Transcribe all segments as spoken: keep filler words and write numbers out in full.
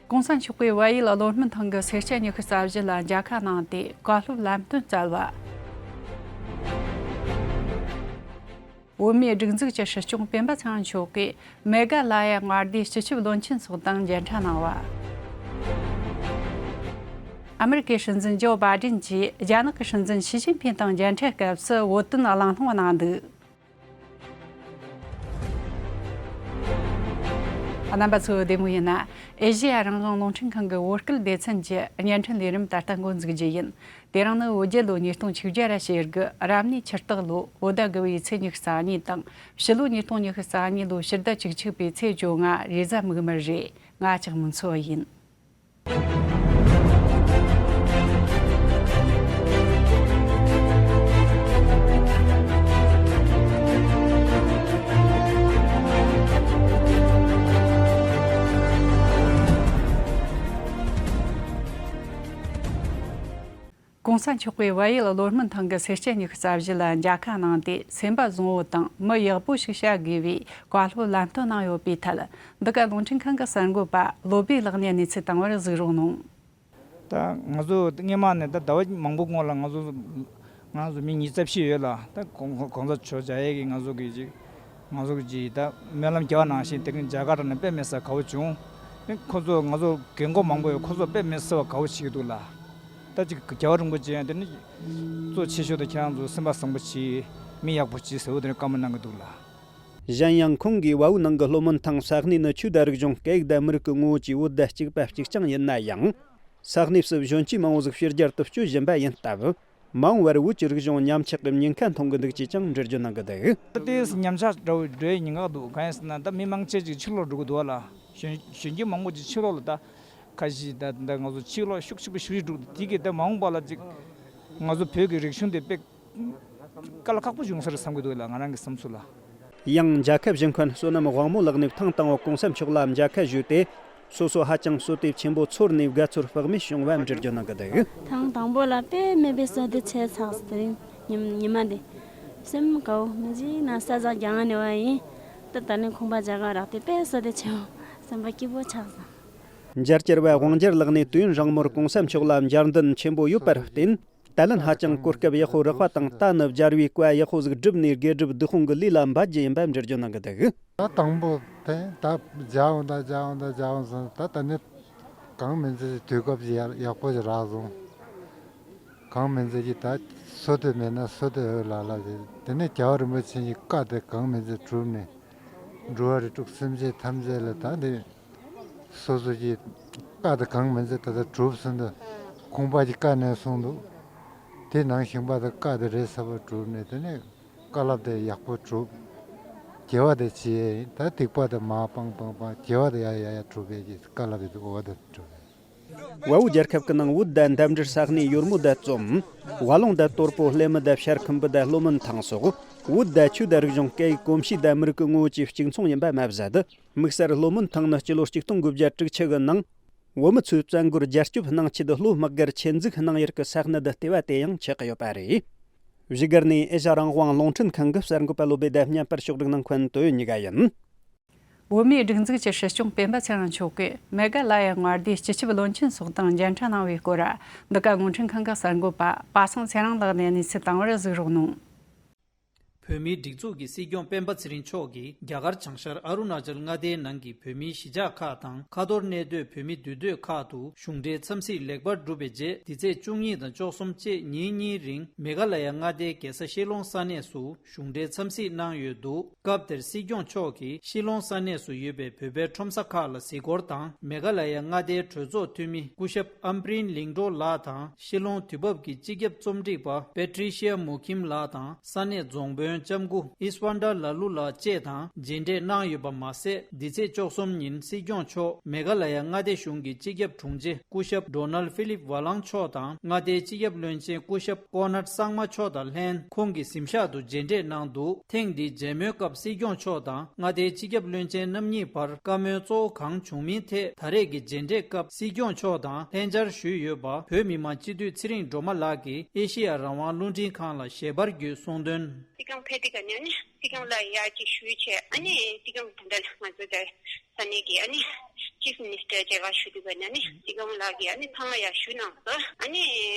གོང་ས་མཆོག་གིས་བལ་ཡུལ་གློ་སྨོན་ཐང་གི་སེར་སྐྱ་ཉི་ཤུ་རྩ་བཞི་ལ་མཇལ་ཁ་གནང་སྟེ་བཀའ་སློབ་ལམ་སྟོན་སྩལ་བ། བོད་མིའི་སྒྲིག་འཛུགས་ཀྱི་སྲིད་སྐྱོང་སྤེན་པ་ཚེ་རིང་མཆོག་གིས་མེ་ག་ལ་ཡ་མངའ་སྡེའི་སྤྱི་ཁྱབ་བློན་ཆེན་སོགས་དང་མཇལ་འཕྲད་གནང་བ། ཨ་མེ་རི་ཀའི་སྲིད་འཛིན་ཇོ་བྷའི་ཌེན་གྱིས་རྒྱ་ནག་གི་སྲིད་འཛིན་ཞི་ཅིན་ཕིང་དང་མཇལ་འཕྲད་སྐབས་སུ་བོད་དོན་གླེང་སློང་གནང་འདུག་རྣམ་པ་ཚོ་བདེ་མོ་ཡིན་ན། ཨེ་ཤེ་ཡ་རང་དབང་རླུང་འཕྲིན་ཁང་གི་བོད་སྐད་སྡེ་ཚན་གྱི་བརྙན་འཕྲིན་ལས་རིམ་ད་ལྟ་འགོ་འཛུགས་རྒྱུ་ཡིན། དེ་རིང་ནི་བོད་རྒྱལ་ལོ་ཉིས་སྟོང་ཆིག་བརྒྱ་ར་ཞེ་དགུ་རབ་གནས་ཆུ་སྟག་ལོ་བོད་ཟླ་དགུ་བའི་ཚེས་ཉི་ཤུ་རྩ་གཉིས་དང་ཕྱི་ལོ་ཉིས་སྟོང་ཉི་ཤུ་རྩ་གཉིས་ལོ་ཕྱི་ཟླ་བཅུ་གཅིག་པའི་ཚེས་བཅོ་ལྔ་རེས་གཟའ་མིག་དམར་རེད། ང་ལྕགས་མོ་མཚོ་ཡིན། གོང་ས་མཆོག་གིས་བལ་ཡུལ་གློ་སྨོན་ཐང་གི་སེར་སྐྱ་ཉི་ཤུ་རྩ་བཞི་ལ་མཇལ་ཁ་གནང་སྟེ། སེམས་པ་བཟང་བོ་དང་མི་ཡག་པོ་ཞིག་བྱ་དགོས་པའི་བཀའ་སློབ་ལམ་སྟོན་གནང་ཡོད་པའི་ཐད། འདི་ག་རླུང་འཕྲིན་ཁང་གི་གསར་འགོད་པ་བློ་བྷེ་ལགས་ནས་གནས་ཚུལ་བཏང་བར་གཟིགས་རོགས་གནང་། ད་ང་ཚོ་སྔས་མ་ནས་ད་ཟླ་བ་མང་པོ་སྔོན་ལ་ང་ཚོ་ང་ཚོ་མི་ཉི་ཤུ་རྩ་བཞི་ཡོད་ལ། ད་གོང་གོང་ས་མཆོག་མཇལ་ཡས་ཀྱི་ང་ཚོ་གི་ཅིག་ང་ཚོ་གི་ཅིག་ད་སྨོན་ལམ་རྒྱག་པ་ནང་བཞིན་དེ་རིང་མཇལ་ཁ་དྲངས་ནས་དཔེ་མི་སྲིད་དགའ་བོ་བྱུང་། ཨེ་ཁོ་ཚོ་ང་ཚོ་རྒན་གོག་མང་པོ་ཡོད། ཁོ་ཚོ་དཔེ་མི་སྲིད་པ་དགའ་བོ་བྱེད་ཀྱི་འདུག་ལ། ད་ཅིག་རྒྱལ་བ་རིན་པོ་ཆེ་ཡང་དེ་ནི་གཙོ་ཆེ་ཤོས་དེ་ཁྱེད་རང་ཚོ་སེམས་པ་བཟང་པོ་བྱེད། མི་ཡག་པོ་བྱེད་ཟེར་བ་དེ་ནི་བཀའ་མོལ་གནང་གི་འདུག་ལ། གཞན་ཡང་ཁོང་གིས་བལ་བོའི་ནང་གི་གློ་སྨོན་ཐང་ས་གནས་ནི་ཆོས་དང་རིག་གཞུང་སྐད་ཡིག་དང་མི་རིགས་ཀྱི་ངོ་བོ་བཅས་བོད་དང་གཅིག་པ་གཅིག་རྐྱང་ཡིན་ན་ཡང་། ས་གནས་སུ་གཞོན་སྐྱེས་མང་བོ་ཟིག་ཕྱི་རྒྱལ་དུ་བསྐྱོད་བཞིན་པ་ཡིན་སྟབས། མ་འོངས་པར་བོད་ཀྱི་རིག་གཞུང་ཉམས་ཆག་གི་ཉེན་ཁ་མཐོང་གི་འདུག་ཅེས་ཀྱང་འགྲེལ་བརྗོད་གནང་གི་འདུག་ད་ལྟའི་ཉམས་ཆག་འདྲ་བོ་འགྲོ་ཡའི་ཉེན་ཁ་འདུག་གང་ཡིན་ཟེར་ན་ད་མི་མང་ཆེ་ཅིག་ཕྱི་ལོགས་འགྲོ་གི་འདུག་བ་ལ། གཞོན་གཞོན་སྐྱེས་མང་པོ་ཅིག་ཕྱི་ལོགས་ལ་ད་ཁ་ཤས་ད་ད་ང་ཚོ་ཕྱི་ལོགས་ཤུགས་ཆེན་པོ་ཞིག་འགྲོ་གི་འདུག་དེ་གི་ད་མ་འོངས་པ་ལ་ཅིག་ང་ཚོ་བོད་ཀྱི་རིག་གཞུང་དེ་དཔེ་དཀའ་ལས་ཁག་པོ་ཡོང་ས་རེད་བསམ་གྱི་འདུག་ལ། ང་རང་གི་བསམ་ཚུལ་ལ། ཡང་མཇལ་ཁ་ཞུ་མཁན་བསོད་ནམས་དབང་མོ་ལགས་ནས་ཐེངས་དང་པོ་གོང་ས་མཆོག་ལ་མཇལ་ཁ་ཞུས་ཏེ། སོ་སོ་ཧ་ཅང་བསོད་བདེ་ཆེན་པོ་ཚོར་ནས་དགའ་ཚོར་དཔག་མེད་བྱུང་བ་འགྲེལ་བརྗོད་གནང་གི་འདུག་ཐེངས་དང་པོ་ལ་དཔེ་མེད་པའི་བསོད་བདེ་ཆེ་ཚགས་དེ་རིང་ཉི་ཉི་མ་འདི། སེམས་དགའ་བོ་མི་ཅིག་ན་ས་ཟ་རྒྱ་ང་ནས་བ་ཡིན། ད་ད་ནི་ཁོང་པ་མཇལ་ཁ་རག་དེ་དཔེ་བསོད་བདེ་ཆེ་བོ་སེམས་པ་སྐྱིད་པོ་ཆགས་སོང་། མཇལ་བཅར་བ་དབང་རྒྱལ་ལགས་ནས་དུས་ཡུན་རིང་མོར་གོང་ས་མཆོག་ལ་མཇལ་འདུན་ཆེན་པོ་ཡོད་པར་བརྟེན། ད་ལན་ཧ་ཅང་གོ་སྐབས་ཡག་པོ་རག་པ་དང་། ད་ནི་མཇལ་བའི་བཀའ་ཡག་པོ་ཟིག་བསྒྲུབས་ནས་དགེ་སྒྲུབ་སྡིག་སྤོང་གི་ལས་ལ་འབད་རྒྱུ་ཡིན་པ་འགྲེལ་བརྗོད་གནང་གི་འདུག་ད་དང་པོ་དེ་ད་མཇལ་འོང་ད་མཇལ་འོང་ད་མཇལ་འོང་ཟེར། ད་ད་ནི་གང་མིན་ཚེ་དུས་སྐབས་ཡག་ཡག་པོ་ཞིག་རག་སོང་། གང་མིན་ཚེ་ཀྱི་ད་བསོད་བདེ་མེད་ན་བསོད་བདེ་འོད་ལ་ལ་ཞིག་དེ་ནས་རྒྱལ་བ་རིན་པོ་ཆེ་ཡི་བཀའ་དེ་གང་མིན་ཚེ་བསྒྲུབས་ནས། འགྲོ་བ་རིགས་དྲུག་སེམས་ཅན་ཐམས་ཅད་ལ་ད་འདི་སོ་སོ་གྱི་བཀའ་དེ་གང་མིན་ཚེ་ད་ལྟ་གྲུབ་ཟིན་འདུག་ཁོང་པ་གྱི་བཀའ་ནས་གསུངས་འདུག་དེ་ནང་བཞིན་པ་དང་བཀའ་དེ་རེ་ཟ་བར་གྲུབ་ནས་དེ་ནས་བཀའ་སློབ་དེ་ཡག་པོ་གྲུབ། དགེ་བ་དེ་བྱེད་ཡས་ཡིན། ད་སྡིག་པ་དེ་མ་སྤང་སྤང་སྤང་དགེ་བ་དེ་ཡ་ཡ་ཡ་གྲུབ་པའི་གི་བཀའ་སློབ་དེ་འོ་དེ་གྲུབ། བལ་པོ་རྒྱལ་ཁབ་ཀྱི་ནང་བོད་དང་འདབས་འབྲེལ་ས་གནས་ཡོལ་མོ་དང་ཙོམ། ཝ་ལུང་དང་དོལ་པོ་ལྷེ་མི་དང་བྱར་ཁམ་བུ་དང་ལྷོ་མོན་ཐང་སོགས། བོད་དང་ཆོས་དང་རིག་གཞུང་སྐད་ཡིག་གོམས་གཤིས་དང་མི་རིགས་ཀྱི་ངོ་བོ་བཅས་གཅིག་མཚུངས་ཡིན་པ་མ་ཟད། དམིགས་བསལ་ལྷོ་མོན་ཐང་ནི་སྤྱི་ལོ་ཆིག་སྟོང་དགུ་བརྒྱ་དྲུག་ཅུ་གི་ནང་། བོད་མི་ཚོས་བཙན་རྒོལ་རྒྱལ་སྐྱོབ་གནང་ཆེད་ལྷོ་དམག་སྒར་ཆེད་འཛུགས་གནང་ཡུལ་གྱི་ས་གནས་དེ་ལྟེ་བ་དེ་ཡང་ཆགས་ཀྱི་ཡོད་པ་རེད། བཞུགས་སྒར་ནས་ཨེ་ཤ་རང་དབང་རླུང་འཕྲིན་ཁང་གི་གསར་འགོད་པ་བློ་བེ་དང་བརྙན་པར་ཕྱོགས་སྒྲིག་གནང་མཁན་དོན་གཉིས་ཀ་ཡིན། བོད་མིའི་སྒྲིག་འཛུགས་ཀྱི་སྲིད་སྐྱོང་སྤེན་པ་ཚེ་རིང་མཆོག་གིས་མེ་ག་ལ་ཡ་མངའ་སྡེའི་སྤྱི་ཁྱབ་བློན་ཆེན་སོགས་དང་མཇལ་འཕྲད་གནང་བའི་སྐོར། འདི་ག་རླུང་འཕྲིན་ཁང་གི་གསར་འགོད་པ་པ་སངས་ཚེ་རིང་ལགས་ནས་གནས་ཚུལ་བཏང་བར་གཟིགས་རོགས་གནང་། བོད་མིའི་སྒྲིག་འཛུགས་ཀྱི་སྲིད་སྐྱོང་སྤེན་པ་ཚེ་རིང་མཆོག་གིས་རྒྱ་གར་བྱང་ཤར་ཨ་རུ་ན་ཅལ་མངའ་སྡེའི་ནང་གི་བོད་མིའི་གཞིས་ཆགས་ཁག་དང་ཁ་ཐོར་གནས་སྡོད་བོད་མི་འདུས་སྡོད་ཁག་ཏུ་གཞུང་འབྲེལ་འཚམས་གཟིགས་ལེགས་པར་གྲུབ་པའི་རྗེས། འདི་ཚེས་བཅུ་གཉིས་དང་བཅུ་གསུམ་བཅས་ཉིན་གཉིས་རིང་མེ་ག་ལ་ཡ་མངའ་སྡེའི་རྒྱལ་ས་ཤི་ལོང་ས་གནས་སུ་གཞུང་འབྲེལ་འཚམས་གཟིགས་གནང་ཡོད་འདུག་སྐབས་དེར་སྲིད་སྐྱོང་མཆོག་གིས་ཤི་ལོང་ས་གནས་སུ་ཡོད་པའི་བོད་པའི་ཁྲོམ་ས་ཁག་ལ་གཟིགས་སྐོར་དང་། མེ་ག་ལ་ཡ་མངའ་སྡེའི་གྲོས་ཚོགས་འཐུས་མི་སྐུ་ཞབས་ཨམ་པྲིན་ལིང་ཀྲོ་ལགས་དང་། ཤི་ལོང་དུས་བབ་ཀྱི་སྤྱི་ཁྱབ་རྩོམ་སྒྲིག་པ་པེ་ཊི་རི་ཤི་ཡ་མུ་ཁིམ་ལགས་དང་། ས་གནས་རྫོང་དཔོན་ལྕམ་སྐུ་ཨིས་ཝན་ཌ་ལ་ལུ་ལགས་བཅས་དང་མཇལ་འཕྲད་གནང་ཡོད་པ་མ་ཟད། འདི་ཚེས་བཅུ་གསུམ་ཉིན་སྲིད་སྐྱོང་མཆོག་མེ་ག་ལ་ཡ་མངའ་སྡེ་གཞུང་གི་སྤྱི་ཁྱབ་དྲུང་ཆེ་སྐུ་ཞབས་ཌོ་ནལ་ཧྥི་ལིབ་ཝ་ལང་མཆོག་དང་། མངའ་སྡེའི་སྤྱི་ཁྱབ་བློན་ཆེན་སྐུ་ཞབས་ཀོ་ནར་སངས་མ་མཆོག་དང་ལྷན་ཁོང་གི་གཟིམ་ཤག་ཏུ་མཇལ་འཕྲད་གནང་འདུག་ཐེངས་འདིའི་མཇལ་མོལ་སྐབས་སྲིད་སྐྱོང་མཆོག་དང་མངའ་སྡེའི་སྤྱི་ཁྱབ་བློན་ཆེན་རྣམ་གཉིས་བར་བཀའ་མོལ་གཙོ་བོ་གང་བྱུང་མིན་ཐད། ད་རེས་ཀྱི་མཇལ་འཕྲད་སྐབས་སྲིད་སྐྱོང་མཆོག་དང་ལྷན་བཅར་ཞུས་ཡོད་པ་བོད་མི་མང་སྤྱི་འཐུས་ཚེ་རིང་སྒྲོལ་མ་ལགས་ཀྱིས་ཨེ་ཤེ་ཡ་རང་དབང་རླུང་འཕྲིན་ཁང་ལ་ཞལ་པར་བརྒྱུད་གསུངས་དོན། སྲིད་སྐྱོང་ ཕེབས་དུས་ག་ནས་ཨ་ནི་སྲིད་སྐྱོང་ལ་ཡར་ཅིག་ཞུས་བྱས། ཨ་ནི་སྲིད་སྐྱོང་ད་ལྟ་ང་ཚོ་དེ་ས་གནས་ཀྱི་ཨ་ནི་Chief Minister་མཇལ་ཁ་ཞུ་དུས་ག་ནས་ཨ་ནི་སྲིད་སྐྱོང་ལགས་ཀྱིས་ཨ་ནི་ཚང་མ་ཡར་ཞུས་གནང་སོང་། ཨ་ནི་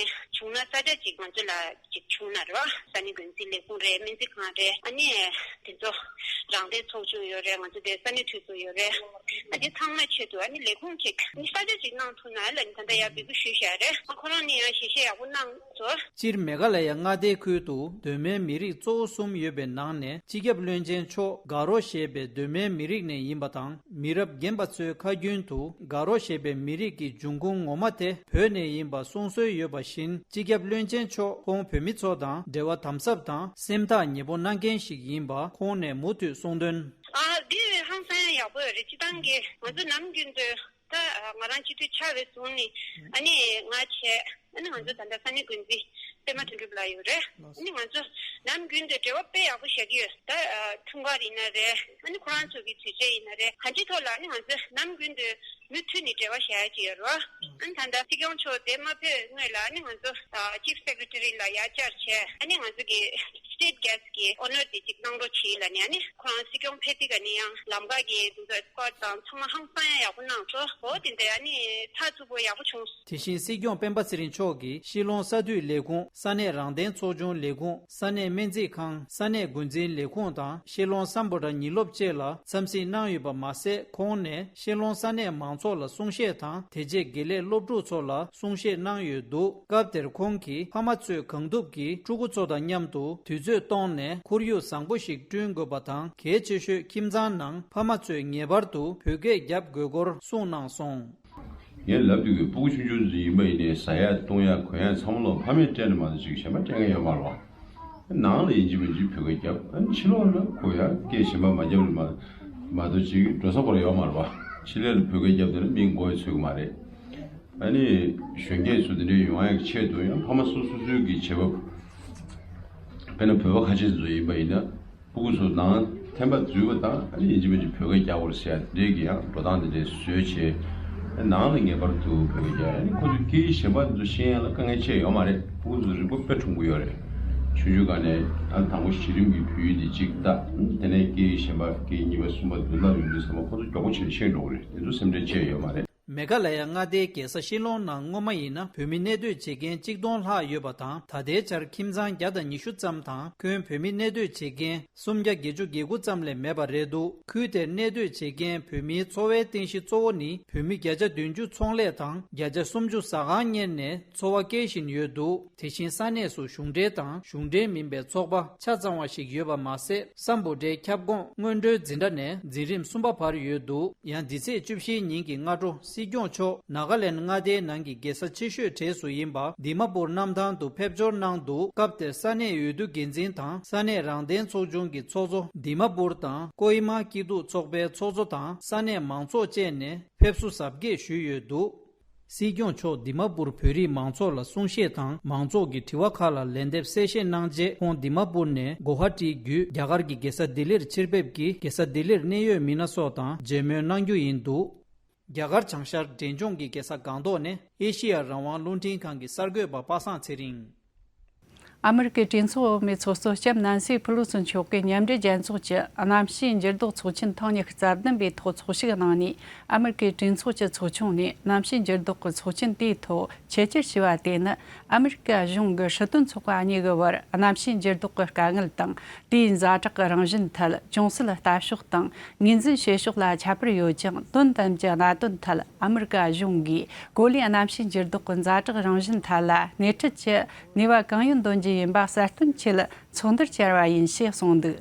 བྱུང་ན་ས་ཆ་ཅིག་ང་ཚོ་ལ་ཅིག་བྱུང་ན་རེད་བ། ས་གནས་འགོ་འཛིན་ལས་ཁུངས་རེད། སྨན་རྩིས་ཁང་རེད། ཨ་ནི་དེ་ཚོ་རང་བདེན་ཚོགས་ཆུང་ཡོད་རེད། ང་ཚོ་དེ་ས་གནས་འཐུས་ཚོགས་ཡོད་རེད། ཨ་དེ་ཚང་མའི་ཆེད་དུ་ཨ་ནི་ལས་ཁུངས་ཅིག་ཨ་ནི་ས་ཆ་ཅིག་གནང་ཐུབ་ན་ལབ་ནས་ད་ལྟ་ཡར་འབོད་སྐུལ་ཞུས་བཞག་རེད། ཨ་ཁོ་རང་ནས་ཡང་ཞལ་བཞེས་ཡག་པོ་གནང་སོང་། སྤྱིར་མེ་གྷ་ལ་ཡ་མངའ་སྡེའི་ཁུལ་དུ་གདོད་མའི་མི་རིགས་གཙོ་བོ་གསུམ་ཡོད་པའི་ནང་ནས། སྤྱི་ཁྱབ་བློན་ཆེན་མཆོག་ག་རོ་ཞེས་པའི་གདོད་མའི་མི་རིགས་ནས་ཡིན་པ་དང་། མི་རབས་རྒན་པ་ཚོའི་ཁ་རྒྱུན་དུ་ག་རོ་ཞེས་པའི་མི་རིགས་ཀྱི་འབྱུང་ཁུངས་ངོ་མ་དེ་བོད་ནས་ཡིན་པ་གསུང་སྲོལ་ཡོད་པ་བཞིན། སྤྱི་ཁྱབ་བློན་ཆེན་མཆོག་ཁོང་བོད་མི་ཚོ་དང་འབྲེལ་བ་དམ་ཟབ་དང་སེམས་ཐག་ཉེ་པོ་གནང་མཁན་ཞིག་ཡིན་པ་ཁོང་ནས་མུ་མཐུད་གསུངས་དོན། ཨ་འདི་ཧང་སང་ཡག་པོ་ཡོད་རེད། སྤྱིར་བཏང་གི་ང་ཚོ་ནམ་རྒྱུན་དུ་ད་ང་རང་སྤྱི་འཐུས་ཆགས་པའི་བཟུང་ནས་ཨ་ནི་ང་བྱས། ཨ་ནི་ང་ཚོ་ད་ལྟ་ས་གནས་འགོ་འཛིན་པད་མ་དོན་གྲུབ་ལགས་ཡོད་རེད། ཨ་ནི་ང་ཚོ་ནམ་རྒྱུན་དུ་འབྲེལ་བ་དཔེ་ཡག་པོ་བྱེད་ཀྱི་ཡོད། ད་འཁྲུངས་སྐར་ཡིན་ན་རེད། ཨ་ནི་ཁོ་རང་ཚོ་གི་དུས་ཆེན་ཡིན་ན་རེད། གང་ཅིའི་ཐོག་ལ་ཨ་ནི་ང་ཚོ་ནམ་རྒྱུན་དུ་མུ་མཐུད་ནས་འབྲེལ་བ་བྱེད་ཡ་ཅིག་ཡོད་རེད། ཨ་ནི་ད་ལྟ་སྲིད་སྐྱོང་མཆོག་འདིར་མ་ཕེབས་སྔོན་ལ་ཨ་ནི་ང་ཚོ་Chief Secretary་ལ་ཡར་བཅར་བྱས། ཨ་ནི་ང་ཚོ་གི་State Guest་གི་Honour་དེ་ཅིག་གནང་རོགས་གྱིས་ལབ་ནས། ཨ་ནི་ཁོ་རང་སྲིད་སྐྱོང་ཕེབས་དུས་ག་ནས་ཡང་ལམ་ཁ་གི་དེ་ཚོ་Escort་དང་ཚང་མ་ཧང་སང་ཡ་ཡག་པོ་གནང་སོང་། འོ་དེ་འདྲ་ཨ་ནི་ཚགས་ཚུད་པོ་ཡག་པོ་བྱུང་། དེ་བཞིན་སྲིད་སྐྱོང་སྤེན་པ་ཚེ་རིང་མཆོག་གིས་ཤི་ལོང་ས་འཐུས་ལས་ཁུངས། ས་གནས་རང་བདེན་ཚོགས་ཆུང་ལས་ཁུངས། ས་གནས་སྨན་རྩིས་ཁང་། ས་གནས་འགོ་འཛིན་ལས་ཁུངས་དང་ཤི་ལོང་སམ་བྷོ་ཊ་ཉིན་སློབ་བཅས་ལ་འཚམས་གཟིགས་གནང་ཡོད་པ་མ་ཟད། ཁོང་ནས་ཤི་ལོང་ས་གནས་མང་ཚོགས་ལ་གསུང་བཤད་དང་། དེ་རྗེས་དགེ་ལས་སློབ་ཕྲུག་ཚོ་ལ་གསུང་བཤད་གནང་ཡོད་འདུག་སྐབས་དེར་ཁོང་གིས་ཕ་མ་ཚོས་གང་ཐུབ་ཀྱིས་ཕྲུ་གུ་ཚོ་དང་མཉམ་དུ་དུས་ཚོད་གཏོང་ནས་ཁོར་ཡུག་བཟང་པོ་ཞིག་བསྐྲུན་དགོས་པ་དང་། གལ་ཆེ་ཤོས་ཁྱིམ་ཚང་ནང་ཕ་མ་ཚོས་ངེས་པར་དུ་བོད་སྐད་རྒྱབ་དགོས་སྐོར་གསུངས་གནང་སོང་། ངས་ལབ་དུས་ཀྱི་སྤུ་གུ་ཆུང་ཆུང་ཚོ་ཡིན་པ་ཡིན་ནའི་ཟ་ཡ་བཏུང་ཡ་གོན་ཡ་ཚང་མ་ལོ་ཕ་མས་སྤྲད་ན་མ་གཏོགས་ཅིག་གཞན་པ་སྤྲད་མཁན་ཡོད་མ་རེད་བ། ནང་ལ་ཡིན་གཅིག་མིན་གཅིག་བོད་སྐད་རྒྱབ། ཨ་ནི་ཕྱི་ལོགས་ལ་གོ་ཡ་སྐད་གཞན་པ་མ་རྒྱབ་ན་མ་མ་གཏོགས་ཅིག་འགྲོ་ས་ཁོ་ར་ཡོད་མ་རེད་བ། ཕྱི་ལོགས་ལ་བོད་སྐད་རྒྱབ་དུས་ན་མི་མགོ་ཡི་ཚོད་ཀྱི་མ་རེད། ཨ་ནི་གཞོན་སྐྱེས་ཚོ་འདི་འདྲའི་ཡོང་ཡ་གི་ཆེད་དུ་ཡང་ཕ་མ་སོ་སོ་སོའི་གི་བྱེད་བབ། དཔེར་ན་བོད་པ་ཁ་ཆེ་ཚོ་ཡིན་པ་ཡིན་ན། སྤུ་གུ་ཚོ་ནང་ཐེམ་པ་འཛུལ་བ་དང་། ཨ་ནི་ཡིན་གཅིག་མིན་གཅིག་བོད་སྐད་རྒྱག་དགོས་ཟེར་ཡ་དེ་འདྲའི་གི་ཡང་འགྲོ་སྟངས་དེ་འདྲའི་བཟོས་བྱས། ཨ་ནང་ལ་ངེས་པར་དུ་བོད་སྐད་རྒྱག་ཡ། ཨ་ནི་ཁོ་ཚོས་སྐད་ཡིག་གཞན་པ་དེ་ཚོ་ཤེས་ཡ་ལ་དཀའ་ངལ་ཆེ་ཡོད་མ་རེད། སྤུ་གུ་ཚོ་རིག་པ་དཔེ་ཕྲུག་པོ་ཡོད་རེད། ཆུང་ཆུང་སྒང་ནས་ཨ་དང་པོ་གཞི་རིམ་གྱི་བོད་ཡིག་དེ་གཅིག་ལྟ། དེ་ནས་སྐད་ཡིག་གཞན་པ་སྐད་ཡིག་གཉིས་པ་གསུམ་པ་བདུན་པ་ཡོང་དུས་ཙམ་པ་ཁོ་ཚོ་མགྱོགས་པོ་བྱས་ནས་ཤེས་འགྲོ་གི་རེད། དེ་ཚོ་སེམས་ཁྲལ་ཆེ་ཡོད་མ་རེད། མེ་གྷ་ལ་ཡ་མངའ་སྡེའི་རྒྱལ་ས་ཤི་ལོང་ནང་སྔོན་མ་ཡིན་ན་བོད་མི་གནས་སྡོད་བྱེད་མཁན་གཅིག་སྟོང་ལྷག་ཡོད་པ་དང་། ད་ལྟའི་ཆར་ཁྱིམ་ཚང་བརྒྱ་དང་ཉི་ཤུ་ཙམ་དང་ཁྱོན་བོད་མི་གནས་སྡོད་བྱེད་མཁན་སུམ་བརྒྱ་བརྒྱད་ཅུ་གྱ་དགུ་ཙམ་ལས་མེད་པ་རེད་འདུག་ཁུལ་དེར་གནས་སྡོད་བྱེད་མཁན་བོད་མིའི་འཚོ་བའི་རྟེན་གཞི་གཙོ་བོ་ནི་བོད་མི་བརྒྱ་ཆ་བདུན་ཅུ་ཚོང་ལས་དང་བརྒྱ་ཆ་སུམ་ཅུ་ཟ་ཁང་གཉེར་ནས་འཚོ་བ་སྐྱེལ་བཞིན་ཡོད་འདུག་དེ་བཞིན་ས་གནས་སུ་གཞུང་འབྲེལ་དང་གཞུང་འབྲེལ་མིན་པའི་ཚོགས་པ་ཆ་ཚང་བ་ཞིག་ཡོད་པ་མ་ཟད། སམ་བྷོ་ཊའི་ཁྱབ་ཁོངས་སྔོན་འགྲོའི་འཛིན་གྲྭ་ནས་འཛིན་རིམ་གསུམ་པ་བར་ཡོད་འདུག་ཡང་འདི་ཚེས་བཅུ་བཞིའི་ཉིན་གྱི་སྔ་དྲོ་སྲིད་སྐྱོང་མཆོག་ནཱ་ག་ལེན་མངའ་སྡེའི་ནང་གི་རྒྱལ་ས་ཆེ་ཤོས་གྲས་སུ་ཡིན་པ་དི་མ་པུར་གནམ་ཐང་དུ་ཕེབས་འབྱོར་གནང་འདུག་སྐབས་དེར་ས་གནས་འོས་བསྡུ་འགན་འཛིན་དང་ས་གནས་རང་བདེན་ཚོགས་ཆུང་གི་ཚོགས་གཙོ། དི་མ་པུར་དང་ཀོ་ཧི་མ་སྐྱིད་སྡུག་ཚོགས་པའི་ཚོགས་གཙོ་དང་ས་གནས་མང་ཚོགས་བཅས་ནས་ཕེབས་བསུ་གཟབ་རྒྱས་ཞུས་ཡོད་འདུག་སྲིད་སྐྱོང་མཆོག་དི་མ་པུར་བོད་རིགས་མང་ཚོགས་ལ་གསུང་བཤད་དང་མང་ཚོགས་ཀྱི་དྲི་བ་ཁག་ལ་ལན་འདེབས་གསལ་བཤད་གནང་རྗེས། ཁོང་དི་མ་པུར་ནས་གོ་ཧ་ཊི་བརྒྱུད་རྒྱ་གར་གྱི་རྒྱལ་ས་ལྡི་ལིར་ཕྱིར་ཕེབས་ཀྱིས་རྒྱལ་ས་ལྡི་ལིར་གནད་ཡོད་མི་སྣ་སོགས་དང་མཇལ་མོལ་གནང་རྒྱུ་ཡིན་འདུག་རྒྱ་གར་བྱང་ཤར་འབྲས་ལྗོངས་ཀྱི་རྒྱལ་ས་སྒང་ཏོག་ནས་ཨེ་ཤི་ཡ་རང་དབང་རླུང་འཕྲིན་ཁང་གི་གསར་འགོད་པ་པ་སངས་ཚེ་རིང་། ཨ་མི་རི་ཀའི་གྲོས་ཚོགས་འོག་མའི་ཚོགས་གཙོ་ལྕམ་ནན་སི་ཕུ་ལོ་སི་མཆོག་གིས་མཉམ་འབྲེལ་རྒྱལ་ཚོགས་ཀྱི་གནམ་གཤིས་འགྱུར་ལྡོག་ཚོགས་ཆེན་ཐེངས་ཉི་ཤུ་རྩ་བདུན་པའི་ཐོག་ཚོགས་ཞུགས་གནང་ནས། ཨ་མི་རི་ཀའི་གྲོས་ཚོགས་ཀྱི་ཚོགས་ཆུང་ནས་གནམ་གཤིས་འགྱུར་ལྡོག་གི་ཚོགས་ཆེན་དེའི་ཐོག་ཆེད་བསྐྱར་ཞུས་པ་དེ་ནི། ཨ་མི་རི་ཀ་གཞུང་གི་སྲིད་དོན་ཚོགས་པ་གཉིས་ཀྱི་བར་གནམ་གཤིས་འགྱུར་ལྡོག་གི་དཀའ་ངལ་དང་། དེའི་ཛ་དྲག་གི་རང་བཞིན་ཐད་ཅུང་ཟད་ལྟ་ཕྱོགས་དང་ངོས་འཛིན་བྱེད་ཕྱོགས་ལ་ཁྱད་པར་ཡོད་ཅིང་། དོན་དམ་གྱི་གནད་དོན་ཐད་ཨ་མི་རི་ཀ་གཞུང་གིས་གོ་ལའི་གནམ་གཤིས་འགྱུར་ལྡོག་གི་ཛ་དྲག་རང་བཞིན་ཐད་ལ་སྣེ་ཁྲིད་ཀྱིས་ནུས་པ་གང་ཡོད་འདོན་རྒྱུ་ཡིན་པ་གསལ་སྟོན་ཆེད་ཚོགས་འདུར་བཅར་བ་ཡིན་ཞེས་གསུངས་འདུག་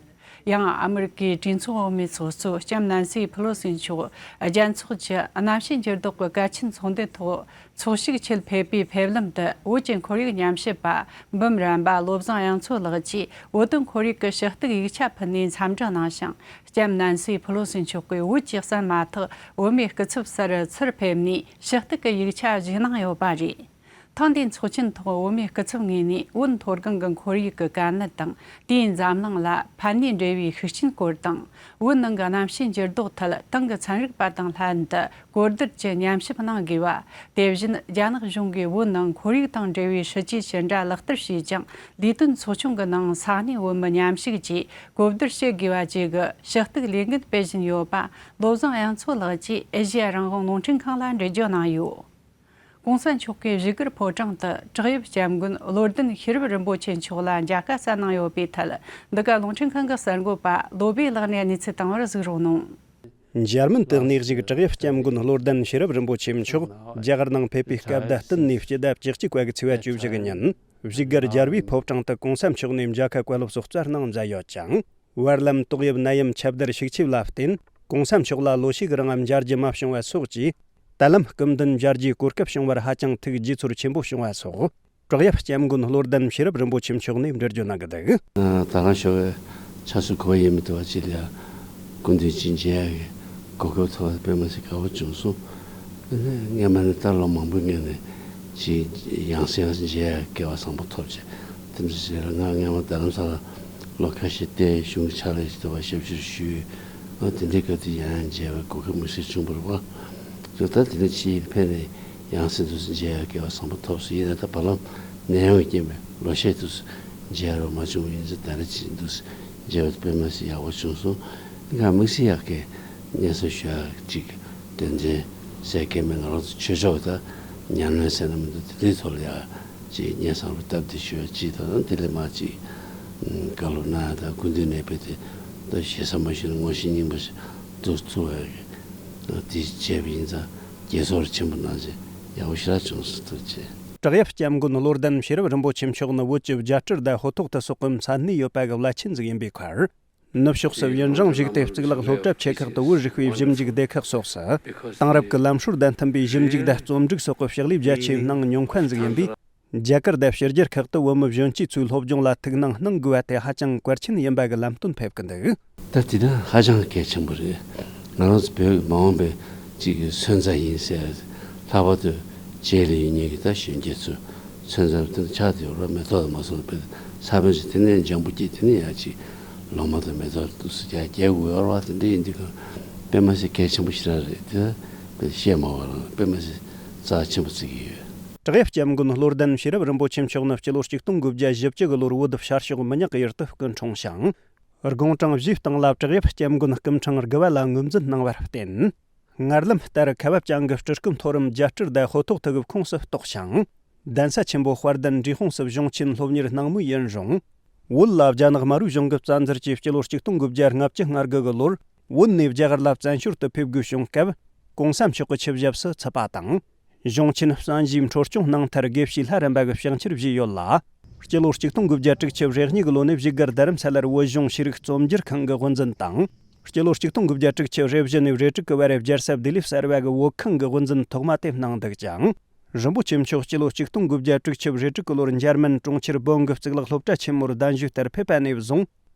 ཡང་ཨ་མི་རི་ཀའི་གྲོས་ཚོགས་འོག་མའི་ཚོགས་གཙོ་ལྕམ་ནན་སི་ཕུ་ལོ་སི་མཆོག་རྒྱལ་ཚོགས་ཀྱི་གནམ་གཤིས་འགྱུར་ལྡོག་གི་གལ་ཆེན་ཚོགས་འདུའི་ཐོག་ཚོགས་ཞུགས་ཆེད་ཕེབས་པའི་ཕེབས་ལམ་དུ། བོད་ཀྱི་ཁོར་ཡུག་ཉམས་ཞིབ་པ་འབུམ་རམས་པ་བློ་བཟང་དབྱངས་མཚོ་ལགས་ཀྱིས་བོད་དོན་ཁོར་ཡུག་གི་ཞུ་གཏུག་ཡིག་ཆ་ཕུལ་ནས་འཚམས་འདྲི་གནང་ཞིང་། ལྕམ་ནན་སི་ཕུ་ལོ་སི་མཆོག་གིས་བོད་ཀྱི་གསན་མ་ཐག་བོད་མིའི་སྐུ་ཚབ་སར་ཚུར་ཕེབས་ནས་ཞུ་གཏུག་གི་ཡིག་ཆ་བརྒྱུད་གནང་ཡོད་པ་རེད། ཐེངས་འདིའི་ཚོགས་ཆེན་ཐོག་བོད་མིའི་སྐུ་ཚབ་ངོས་ནས་བོད་མཐོ་སྒང་གི་ཁོར་ཡུག་གི་དཀའ་གནད་དང་། དེའི་འཛམ་གླིང་ལ་ཕན་ནུས་འབྲེལ་བའི་ཤུགས་རྐྱེན་སྐོར་དང་། བོད་ནང་གི་གནམ་གཤིས་འགྱུར་ལྡོག་ཐད་ཏང་གི་ཚན་རིག་པ་དང་ལྷན་དུ་གོ་བསྡུར་གྱི་ཉམས་ཞིབ་གནང་དགོས་པ། དེ་བཞིན་རྒྱ་ནག་གཞུང་གིས་བོད་ནང་ཁོར་ཡུག་དང་འབྲེལ་བའི་སྲིད་ཇུས་ཇི་འདྲ་ལག་བསྟར་བྱས་ཀྱང་། ལས་དོན་ཚོགས་ཆུང་གི་ནང་ས་གནས་བོད་མི་མཉམ་ཞུགས་ཀྱིས་གོ་བསྡུར་བྱེད་དགོས་པ་བཅས་ཀྱི་ཞུ་གཏུག་ལས་འགུལ་སྤེལ་བཞིན་ཡོད་པ། བློ་བཟང་དབྱངས་མཚོ་ལགས་ཀྱིས་ཨེ་ཤེ་ཡ་རང་དབང་རླུང་འཕྲིན་ཁང་ལ་འགྲེལ་བརྗོད་གནང་ཡོད། གོང་ས་མཆོག་གིས་བཞུགས་སྒར་ཕོ་བྲང་དུ་བྲག་གཡབ་སྐྱབས་མགོན་བློ་ལྡན་ཤེས་རབ་རིན་པོ་ཆེ་མཆོག་ལ་མཇལ་ཁ་བསྩལ་གནང་ཡོད་པའི་ཐད། འདི་ག་རླུང་འཕྲིན་ཁང་གི་གསར་འགོད་པ་བློ་བྷེ་ལགས་ནས་གནས་ཚུལ་བཏང་བར་གཟིགས་རོགས་གནང་། འཇར་མན་དུ་གནས་བཞུགས་བྲག་གཡབ་སྐྱབས་མགོན་བློ་ལྡན་ཤེས་རབ་རིན་པོ་ཆེ་མཆོག་རྒྱ་གར་ནང་ཕེབས་པའི་སྐབས་ཟླ་བདུན་ནས་སྤྱི་ཟླ་བཅུ་གཅིག་པ་གི་ཚེས་པ་བཅུ་བཞི་གི་ཉིན། བཞུགས་སྒར་རྒྱལ་བའི་ཕོ་བྲང་དུ་གོང་ས་མཆོག་ནས་མཇལ་ཁ་བཀའ་སློབ་སོགས་བསྩལ་གནང་མཛད་ཡོད་ཅིང་། བར་ལམ་ཏོག་དབྱིབས་ནད་ཡམས་ཁྱབ་གདལ་ཤུགས་ཆེ་ལ་བརྟེན། གོང་ས་མཆོག་ལ་ལོ་ཤས་ཀྱི་རིང་མཇལ་རྒྱུ་མ་བྱུང་བ་སོགས་ཀྱིས། ད་ལམ་སྐུ་མདུན་མཇལ་རྒྱུའི་གོ་སྐབས་བྱུང་བར་ཧ་ཅང་ཐུགས་དགྱེས་ཚོར་ཆེན་པོ་བྱུང་བ་སོགས། བྲག་གཡབ་སྐྱབས་མགོན་བློ་ལྡན་ཤེས་རབ་རིན་པོ་ཆེ་མཆོག་ནས་འགྲེལ་བརྗོད་གནང་གི་འདུག། ད་རང་ཞོགས་པའི་ཆ་སུ་གོ་ཡེ་མི་དུ་བ་ཅི་ལ་སྐུ་མདུན་ཅིག་མཇལ་ཡག་གི་གོ་སྐབས་ཐོབ་པ་དཔེ་མ་སྲིད་དགའ་པོ་བྱུང་སོང་། སྔས་མ་ནས་ད་ལོ་མང་པོའི་སྔོན་ནས་ཅིག་ཡང་སེ་ཡང་སེ་མཇལ་ཡག་སྐལ་བ་བཟང་པོ་ཐོབ་ཅེས་དེ་འདྲ་ཞིག་རེད། ང་སྔས་མ་རྡ་རམ་ས་ལ་ལོ་ཁ་ཤས་བསྡད། གཞུང་གི་ཕྱག་ལས་ཞིག་ཐོབ་པ་ཞབས་ཞུ་ཞུས། ཨ་དེ་འདྲའི་སྐབས་དུ་ཡང་ཡང་མཇལ་བའི་གོ་སྐབས་མི་སྲིད་བྱུང་བ་རེད་བ། ད་དེ་ནས་ཕྱིའི་ཕན་ནས་ཡང་སེ་འདུག་སེ་མཇལ་ཡག་སྐལ་བ་བཟང་པོ་ཐོབ་སོང་། ཡིན་ན་ད་བར་ལམ་ནད་ཡམས་རྐྱེན་པས་ལོ་ཤས་འདུག་སེ་མཇལ་རོགས་མ་བྱུང་བ་ཡིན་ཙང་ད་རེས་ཅིག་འདུག་སེ་མཇལ་བ་དཔེ་མ་སྲིད་ཡག་པོ་བྱུང་སོང་། དེ་ག་དམིགས་བསལ་ཡག་གི་སྙན་སེང་ཞུ་ཡག་ཅིག་དོན་ཚན་གསལ་ཁེལ་མེད། ང་རང་ཚོ་ཆོས་ཕྱོགས་ད་ཉམས་ལེན་ཟེར་ན་མི་འདུག། དེ་འདྲའི་ཐོག་ལ་ཡག་ཅིག་སྙན་སེང་རུ་སྟབས་བདེ་ཞུ་ཡག་ཅིག་དང་དེ་ལས་མ་ཅིག་བཀའ་སློབ་གནང་ཡག་དང་སྐུ་མདུན་ནས་དཔེ་དེ་ད་ཞེ་ས་མ་ཞུས་ན་ངོ་ཤེས་རྙིང་པ་ཞིག་འདུག་ཐུག་པ་ཡག་གི་དེ་བྱས་པ་ཡིན་ཙང་། དགྱེས་ཚོར་ཆེན་པོ་གནང་བྱས་ཡག་པོ་ཞེ་དྲག་བྱུང་སོང་། ཐུགས་རྗེ་ཆེ། བྲག་གཡབ་སྐྱབས་མགོན་བློ་ལྡན་ཤེས་རབ་རིན་པོ་ཆེ་མཆོག་ནི་བོད་ཀྱི་རྒྱལ་སྤྲུལ་དང་ཧོ་ཐོག་ཏུ་སོགས་པའི་ས་གནས་ཡོད་པ་གི་བླ་ཆེན་ཟིག་ཡིན་པའི་ཁར། ནུབ་ཕྱོགས་སུ་ཡུན་རིང་བཞུགས་ཏེ་གཙུག་ལག་སློབ་གྲྭ་ཆེ་ཁག་ཏུ་བོད་རིག་པའི་ཞིབ་འཇུག་སྡེ་ཁག་སོགས་སུ་དེང་རབས་ཀྱི་ལམ་སྲོལ་དང་མཐུན་པའི་ཞིབ་འཇུག་དང་རྩོམ་སྒྲིག་སོགས་ཀྱི་ཕྱག་ལས་རྒྱ་ཆེ་གནང་མྱོང་མཁན་ཟིག་ཡིན་པས། རྒྱ་གར་དང་ཕྱི་རྒྱལ་ཁག་ཏུ་བོད་མི་གཞོན་སྐྱེས་ཚོའི་སློབ་སྦྱོང་ལ་ཐུགས་སྣང་གནང་དགོས་པ་དེ་ཧ་ཅང་གལ་ཆེན་ཡིན་པ་གི་ལམ་སྟོན་ཕེབས་ཀྱི་འདུག། ད་དེ་ནི་ཧ་ཅང་གལ་ཆེན་པོ་རེད། ང་རང་ཚོ་བོད་ཀྱི་མ་འོངས་པའི་གཅིག་གི་སོན་རྩ་ཡིན་ཟེར། ལྷག་པར་དུ་རྗེས་ལ་ཡོད་མཁན་གྱི་ད་གཞོན་སྐྱེས་ཚོ་སོན་རྩ་དེ་ཆགས་བསྡད་ཡོད་རེད། མེ་ཏོག་དང་མ་སོང་བའི་ས་བོན་ཞིག་དེ་ནས་ལྗང་བུ་སྐྱེས། དེ་ནས་ཡར་ཅིག་ལོ་མ་དང་མེ་ཏོག་འདུག་སེ་རྒྱག་རྒྱག་དགོས་ཡོད་རེད་བ། དེ་འདྲ་ཡིན་དུས་ཀྱང་དཔེ་མ་སྲིད་གལ་ཆེན་པོ་ཞེ་དྲག་རེད། དེ་ད་བཤད་མ་དགོས་རང་དཔེ་མ་སྲིད་རྩ་ཆེན་པོ་བརྩི་གི་ཡོད། བྲག་གཡབ་སྐྱབས་མགོན་བློ་ལྡན་ཤེས་རབ་རིན་པོ་ཆེ་མཆོག་ནི་སྤྱི་ལོ་ཆིག་སྟོང་དགུ་བརྒྱ་བཞི་བཅུ་གི་ལོར་བོད་ཤར་ཕྱོགས་མི་ཉག་ཡུལ་དུ་སྐུ་འཁྲུངས་ཤིང་། དགུང་གྲངས་བཞིའི་སྟེང་ལ་བྲག་གཡབ་སྐྱབས་མགོན་སྐུ་ཕྲེང་དགུ་པ་ལ་ངོས་འཛིན་གནང་བར་བརྟེན། མངལ་ལམ་ལྟར་ཁ་བ་བྱང་གི་སྤྲུལ་སྐུ་མཐོ་རིམ་རྒྱལ་སྤྲུལ་དང་ཧོ་ཐོག་ཐུ་གི་ཁོངས་སུ་གཏོགས་ཤིང་། གདན་ས་ཆེན་པོ་དཔལ་ལྡན་འབྲས་སྤུངས་སུ་གཞུང་ཆེན་སློབ་གཉེར་གནང་མུས་ཡིན་རུང་། བོད་ལ་རྒྱ་ནག་དམར་པོའི་གཞུང་གིས་བཙན་འཛུལ་གྱིས་སྤྱི་ལོ་ཆིག་སྟོང་དགུ་བརྒྱ་ལྔ་བཅུ་ང་དགུ་གི་ལོར་བོད་ནས་རྒྱ་གར་ལ་བཙན་བྱོལ་དུ་ཕེབས་དགོས་བྱུང་སྐབས། གོང་ས་མཆོག་གི་ཆིབས་ཞབས་སུ་ཚུད་པ་དང་། གཞུང་ཆེན་བསམ་གཞིག་འཕྲོ་སྐྱོང་གནང་མཐར་དགེ་བཤེས་ལྷ་རམས་པ་གི་ཕྱག་འཁྱེར་བཞེས་ཡོད་ལ། སྤྱི་ལོ་ཆིག་སྟོང་དགུ་བརྒྱ་དྲུག་ཅུ་རེ་གཉིས་གི་ལོ་ནས་བཞུགས་སྒར་རྡ་རམ་ས་ལར་བོད་གཞུང་ཤེས་རིག་རྩོམ་སྒྱུར་ཁང་གི་དབུ་འཛིན་དང་། སྤྱི་ལོ་ཆིག་སྟོང་དགུ་བརྒྱ་དྲུག་ཅུ་རེ་བཞི་ནས་རེ་དྲུག་གི་བར་རྒྱལ་ས་ལྡི་ལིར་གསར་པ་གི་བོད་ཁང་གི་དབུ་འཛིན་ཐོག་མ་དེ་གནང་འདུག་ཅིང་། རིན་པོ་ཆེ་མཆོག་སྤྱི་ལོ་ཆིག་སྟོང་དགུ་བརྒྱ་དྲུག་ཅུ་རེ་དྲུག་གི་ལོར་འཇར་མན་གྲོང་ཁྱེར་བོན་གྱི་གཙུག་ལག་སློབ་གྲྭ་ཆེན་མོར་གདན་ཞུས་ལྟར་ཕེབས་པ་ནས་བཟུང་།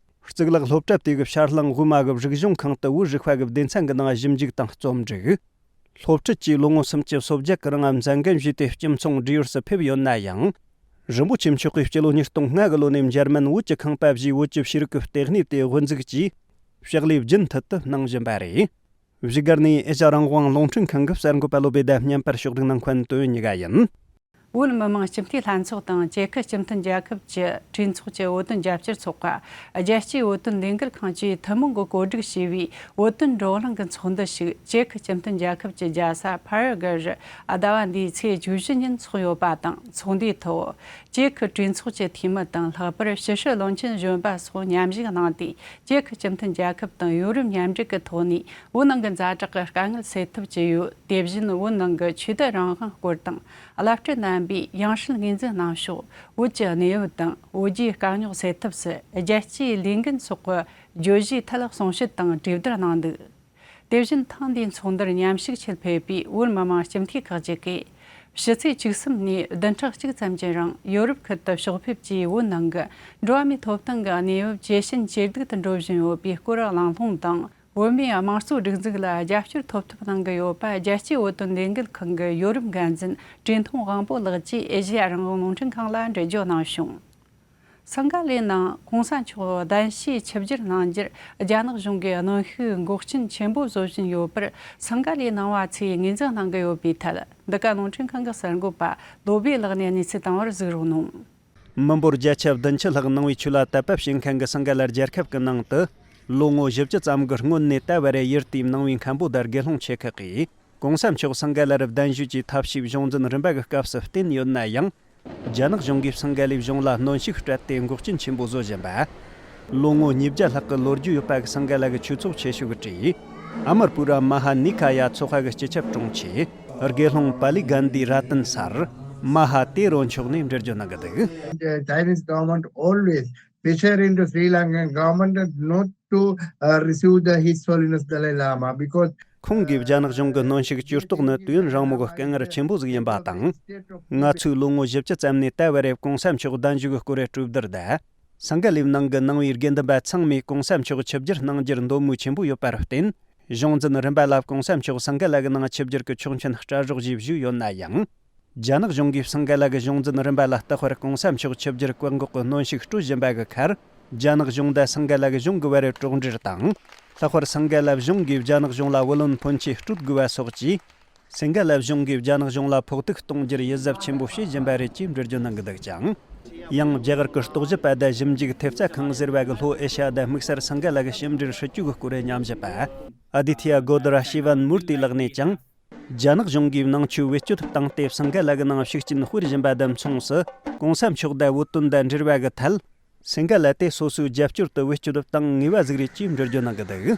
གཙུག་ལག་སློབ་གྲྭ་དེ་གི་ཤར་གླིང་དབུས་མ་གི་རིག་གཞུང་ཁང་དུ་བོད་རིག་པ་གི་སྡེ་ཚན་གྱི་ནང་ཞིབ་འཇུག་དང་རྩོམ་སྒྲིག། སློབ་ཁྲིད་བཅས་ལོ་ངོ་སུམ་ཅུ་སོ་བརྒྱད་ཀྱི་རིང་མཛད་འགན་བཞེས་ཏེ་སྤྱི་མཚུངས་འབྲེལ་ཡོད་སུ་ཕེབས་ཡོད་ན་ཡང་། རིན་པོ་ཆེ་མཆོག་གིས་སྤྱི་ལོ་ཉིས་སྟོང་ལྔ་གི་ལོ་ནས་འཇར་མན་བོད་ཀྱི་ཁང་པ་བཞིའི་བོད་ཀྱི་ཤེས་རིག་གི་ལྟེ་གནས་དེ་དབུ་འཛུགས་ཀྱིས་ཕྱག་ལས་རྒྱུན་མཐུད་དུ་གནང་བཞིན་པ་རེད། བཞུགས་སྒར་ནས་ཨེ་ཤ་རང་དབང་རླུང་འཕྲིན་ཁང་གི་གསར་འགོད་པ་བློ་བྷེ་དང་བརྙན་པར་ཕྱོགས་སྒྲིག་གནང་མཁན་དོན་གཉིས་ཀ་ཡིན། བོད་མི་མང་སྤྱི་འཐུས་ལྷན་ཚོགས་དང་ཅེ་ཁི་སྤྱི་མཐུན་རྒྱལ་ཁབ་ཀྱི་གྲོས་ཚོགས་ཀྱི་བོད་དོན་རྒྱབ་སྐྱོར་ཚོགས་པ། རྒྱལ་སྤྱིའི་བོད་དོན་ལས་འགུལ་ཁང་བཅས་ཐུན་མོང་གིས་གོ་སྒྲིག་བྱས་པའི་བོད་དོན་བགྲོ་གླེང་གི་ཚོགས་འདུ་ཞིག་ཅེ་ཁི་སྤྱི་མཐུན་རྒྱལ་ཁབ་ཀྱི་རྒྱལ་ས་ཕ་ར་གྷ་རུ་ཟླ་བ་འདིའི་ཚེས་བཅུ་བཞི་ཉིན་འཚོགས་ཡོད་པ་དང་། ཚོགས་འདུའི་ཐོག་ཅེ་ཁི་གྲོས་ཚོགས་ཀྱི་འཐུས་མི་དང་། ལྷག་པར་ཕྱི་སྲིད་བློན་ཆེན་གཞོན་པ་སོགས་མཉམ་ཞུགས་གནང་སྟེ། ཅེ་ཁི་སྤྱི་མཐུན་རྒྱལ་ཁབ་དང་ཡོ་རོབ་མཉམ་འབྲེལ་གྱི་ཐོག་ནས་བོད་ནང་གི་ཛ་དྲག་གི་དཀའ་ངལ་སེལ་ཐབས་བྱས་ཡོད། དེ་བཞིན་བོད་ནང་གི་ཆོས་དད་རང་དབང་སྐོར་དང་། བླ་སྤྲུལ་རྣམ་པས་ཡང་སྲིད་ངོས་འཛིན་གནང་ཕྱོགས། བོད་ཀྱི་གནས་བབ་དང་བོད་རྒྱའི་དཀའ་རྙོག་སེལ་ཐབས་སུ་རྒྱལ་སྤྱིའི་ལས་འགན་སོགས་ཀྱི་བརྗོད་གཞིའི་ཐད་གསུང་བཤད་དང་གྲོས་བསྡུར་གནང་འདུག། དེ་བཞིན་ཐེངས་འདིའི་ཚོགས་འདུར་མཉམ་ཞུགས་ཆེད་ཕེབས་པའི་བོད་མི་མང་སྤྱི་འཐུས་ཁག་ཅིག་གིས། ཕྱི་ཚེས་བཅུ་གསུམ་ནས་བདུན་ཕྲག་གཅིག་ཙམ་གྱི་རིང་ཡོ་རོབ་ཁུལ་དུ་ཕྱོགས་ཕེབས་ཀྱིས་བོད་ནང་གི་འགྲོ་བ་མིའི་ཐོབ་ཐང་གི་གནས་བབ་ཇེ་ཞན་ཇེ་སྡུག་ཏུ་འགྲོ་བཞིན་ཡོད་པའི་སྐོར་གླེང་སློང་དང་། བོད་མིའི་དམངས་གཙོ་སྒྲིག་འཛུགས་ལ་རྒྱབ་སྐྱོར་ཐོབ་ཐབས་གནང་གི་ཡོད་པ། རྒྱལ་སྤྱིའི་བོད་དོན་ལས་འགུལ་ཁང་གི་ཡོ་རོབ་འགན་འཛིན་བཀྲས་མཐོང་དབང་པོ་ལགས་ཀྱིས་ཨེ་ཤེ་ཡ་རང་དབང་རླུང་འཕྲིན་ཁང་ལ་འགྲེལ་བརྗོད་གནང་བྱུང་། སིང་ག་ལའི་ནང་གོང་ས་མཆོག་གདན་ཞུའི་ཆིབས་བསྒྱུར་གནང་རྒྱུར་རྒྱ་ནག་གཞུང་གིས་གནོན་ཤུགས་འགོག་རྐྱེན་ཆེན་པོ་བཟོ་བཞིན་ཡོད་པར། སིང་ག་ལའི་ནང་བ་ཚོས་ངོས་འཛིན་གནང་གི་ཡོད་པའི་ཐད། འདི་ག་རླུང་འཕྲིན་ཁང་གི་གསར་འགོད་པ་བློ་བྷེ་ལགས་ནས་གནས་ཚུལ་བཏང་བར་གཟིགས་རོགས་གནང་། མི་འབོར་བརྒྱ་ཆ་བདུན་ཅུ་ལྷག་ནང་པའི་ཆོས་ལ་དད་པ་བྱེད་མཁན་གྱི་སིང་ག་ལ་རྒྱལ་ཁབ་ཀྱི་ནང་དུ། ལོ་ངོ་བཞི་བཅུ་ཙམ་གྱི་སྔོན་ནས་ད་བར་ཡུལ་དེའི་ནང་པའི་མཁན་པོ་དང་དགེ་སློང་ཆེ་ཁག་གིས། གོང་ས་མཆོག་སིང་ག་ལར་གདན་ཞུས་ཀྱི་ཐབས་ཤེས་གཞུང་འཛིན་རིམ་པ་གི་སྐབས་སུ་བསྟན་ཡོད་ན་ཡང་། རྒྱ་ནག་གཞུང་གིས་སིང་ག་ལའི་གཞུང་ལ་གནོན་ཤུགས་སྤྲད་དེ་འགོག་རྐྱེན་ཆེན་པོ་བཟོ་བཞིན་པ། ལོ་ངོ་ཉིས་བརྒྱ་ལྷག་གི་ལོ་རྒྱུས་ཡོད་པ་གི་སིང་ག་ལ་གི་ཆོས་ཚོགས་ཆེ་ཤོས་ཀྱི་གྲས། ཨ་མར་པུ་ར་མ་ཧ་ནི་ཀ་ཡ་ཚོགས་པ་གི་སྤྱི་ཁྱབ་དྲུང་ཆེ། དགེ་སློང་པཱ་ལི་གན་དྷི་ར་ཏན་སར་མ་ཧ་ཏེ་རོ་མཆོག་ནས་འགྲེལ་བརྗོད་གནང་གི་འདུག། The Chinese government always pressure into Sri Lankan government not to uh, receive the His Holiness Dalai Lama because ཁོང་གིས་རྒྱ་ནག་གཞུང་གི་གནོན་ཤུགས་ཇུས་གཏོགས་ནི་དུས་ཡུན་རིང་མོ་གི་དཀའ་ངལ་ཆེན་པོ་ཟིག་ཡིན་པ་དང་། ང་ཚོས་ལོ་ངོ་བཞི་བཅུ་ཙམ་ནས་ད་བར་གོང་ས་མཆོག་གདན་ཞུ་གི་སྐོར་གྲོས་བསྡུར་དང་། སིང་ག་ལའི་ནང་གི་ནང་པའི་དགེ་འདུན་པ་ཚང་མས་གོང་ས་མཆོག་ཆིབས་བསྒྱུར་གནང་རྒྱུར་འདོད་མོས་ཆེན་པོ་ཡོད་པར་བརྟེན། གཞུང་འཛིན་རིམ་པ་ལ་གོང་ས་མཆོག་སིང་ག་ལ་གི་ནང་ཆིབས་བསྒྱུར་གྱི་ཆོག་མཆན་སྐྲ་རོགས་ཞེས་ཞུས་ཡོད་ན་ཡང་། རྒྱ་ནག་གཞུང་གིས་སིང་ག་ལ་གི་གཞུང་འཛིན་རིམ་པ་ལ་རྟག་པར་གོང་ས་མཆོག་ཆིབས་བསྒྱུར་བཀག་འགོག་གི་གནོན་ཤུགས་སྤྲོད་བཞིན་པ་གི་ཁར། རྒྱ་ནག་གཞུང་དང་སིང་ག་ལ་གི་གཞུང་གི་བར་གྲོགས་འབྲེལ་དང་། ལྷག་པར་སིང་ག་ལ་གཞུང་གིས་རྒྱ་ནག་གཞུང་ལ་བུ་ལོན་ཕོན་ཆེ་སྤྲོད་དགོས་པ་སོགས་ཀྱིས། སིང་ག་ལ་གཞུང་གིས་རྒྱ་ནག་གཞུང་ལ་ཕོག་ཐུག་གཏོང་རྒྱུར་ཡིད་གཟབ་ཆེན་པོ་བྱེད་བཞིན་པ་རེད་ཅེས་འགྲེལ་བརྗོད་གནང་གི་འདུག་ཅིང་། ཡང་རྒྱ་གར་གྱི་རྟོགས་ཞིབ་པ་དང་ཞིབ་འཇུག་ཐེབས་རྩ་ཁང་ཟེར་བ་གི་ལྷོ་ཨེ་ཤ་ཡ་དང་དམིགས་བསལ་སིང་ག་ལ་གི་ཕྱི་འབྲེལ་སྲིད་ཇུས་ཀྱི་སྐོར་ཉམས་ཞིབ་པ། ཨ་དི་ཐི་ཡ་གོ་དི་ར་ཤི་ཝན་མུར་ཏི་ལགས་ནས་ཀྱང་། རྒྱ་ནག་གཞུང་གིས་ནང་ཆོས་བེད་སྤྱོད་བཏང་སྟེ་སིང་ག་ལ་གི་ནང་ཤུགས་རྐྱེན་སྤེལ་བཞིན་པ་དང་མཚུངས་སུ། གོང་ས་མཆོག་དང་བོད་དོན་དང་འབྲེལ་བ་གི་ཐད། སིང་ག་ལ་དེ་སོ་སོའི་རྒྱབ་སྐྱོར་དུ་བེད་སྤྱོད་བཏང་ངེས་པ་ཟིག་རེད་ཅེས་འགྲེལ་བརྗོད་གནང་གི་འདུག།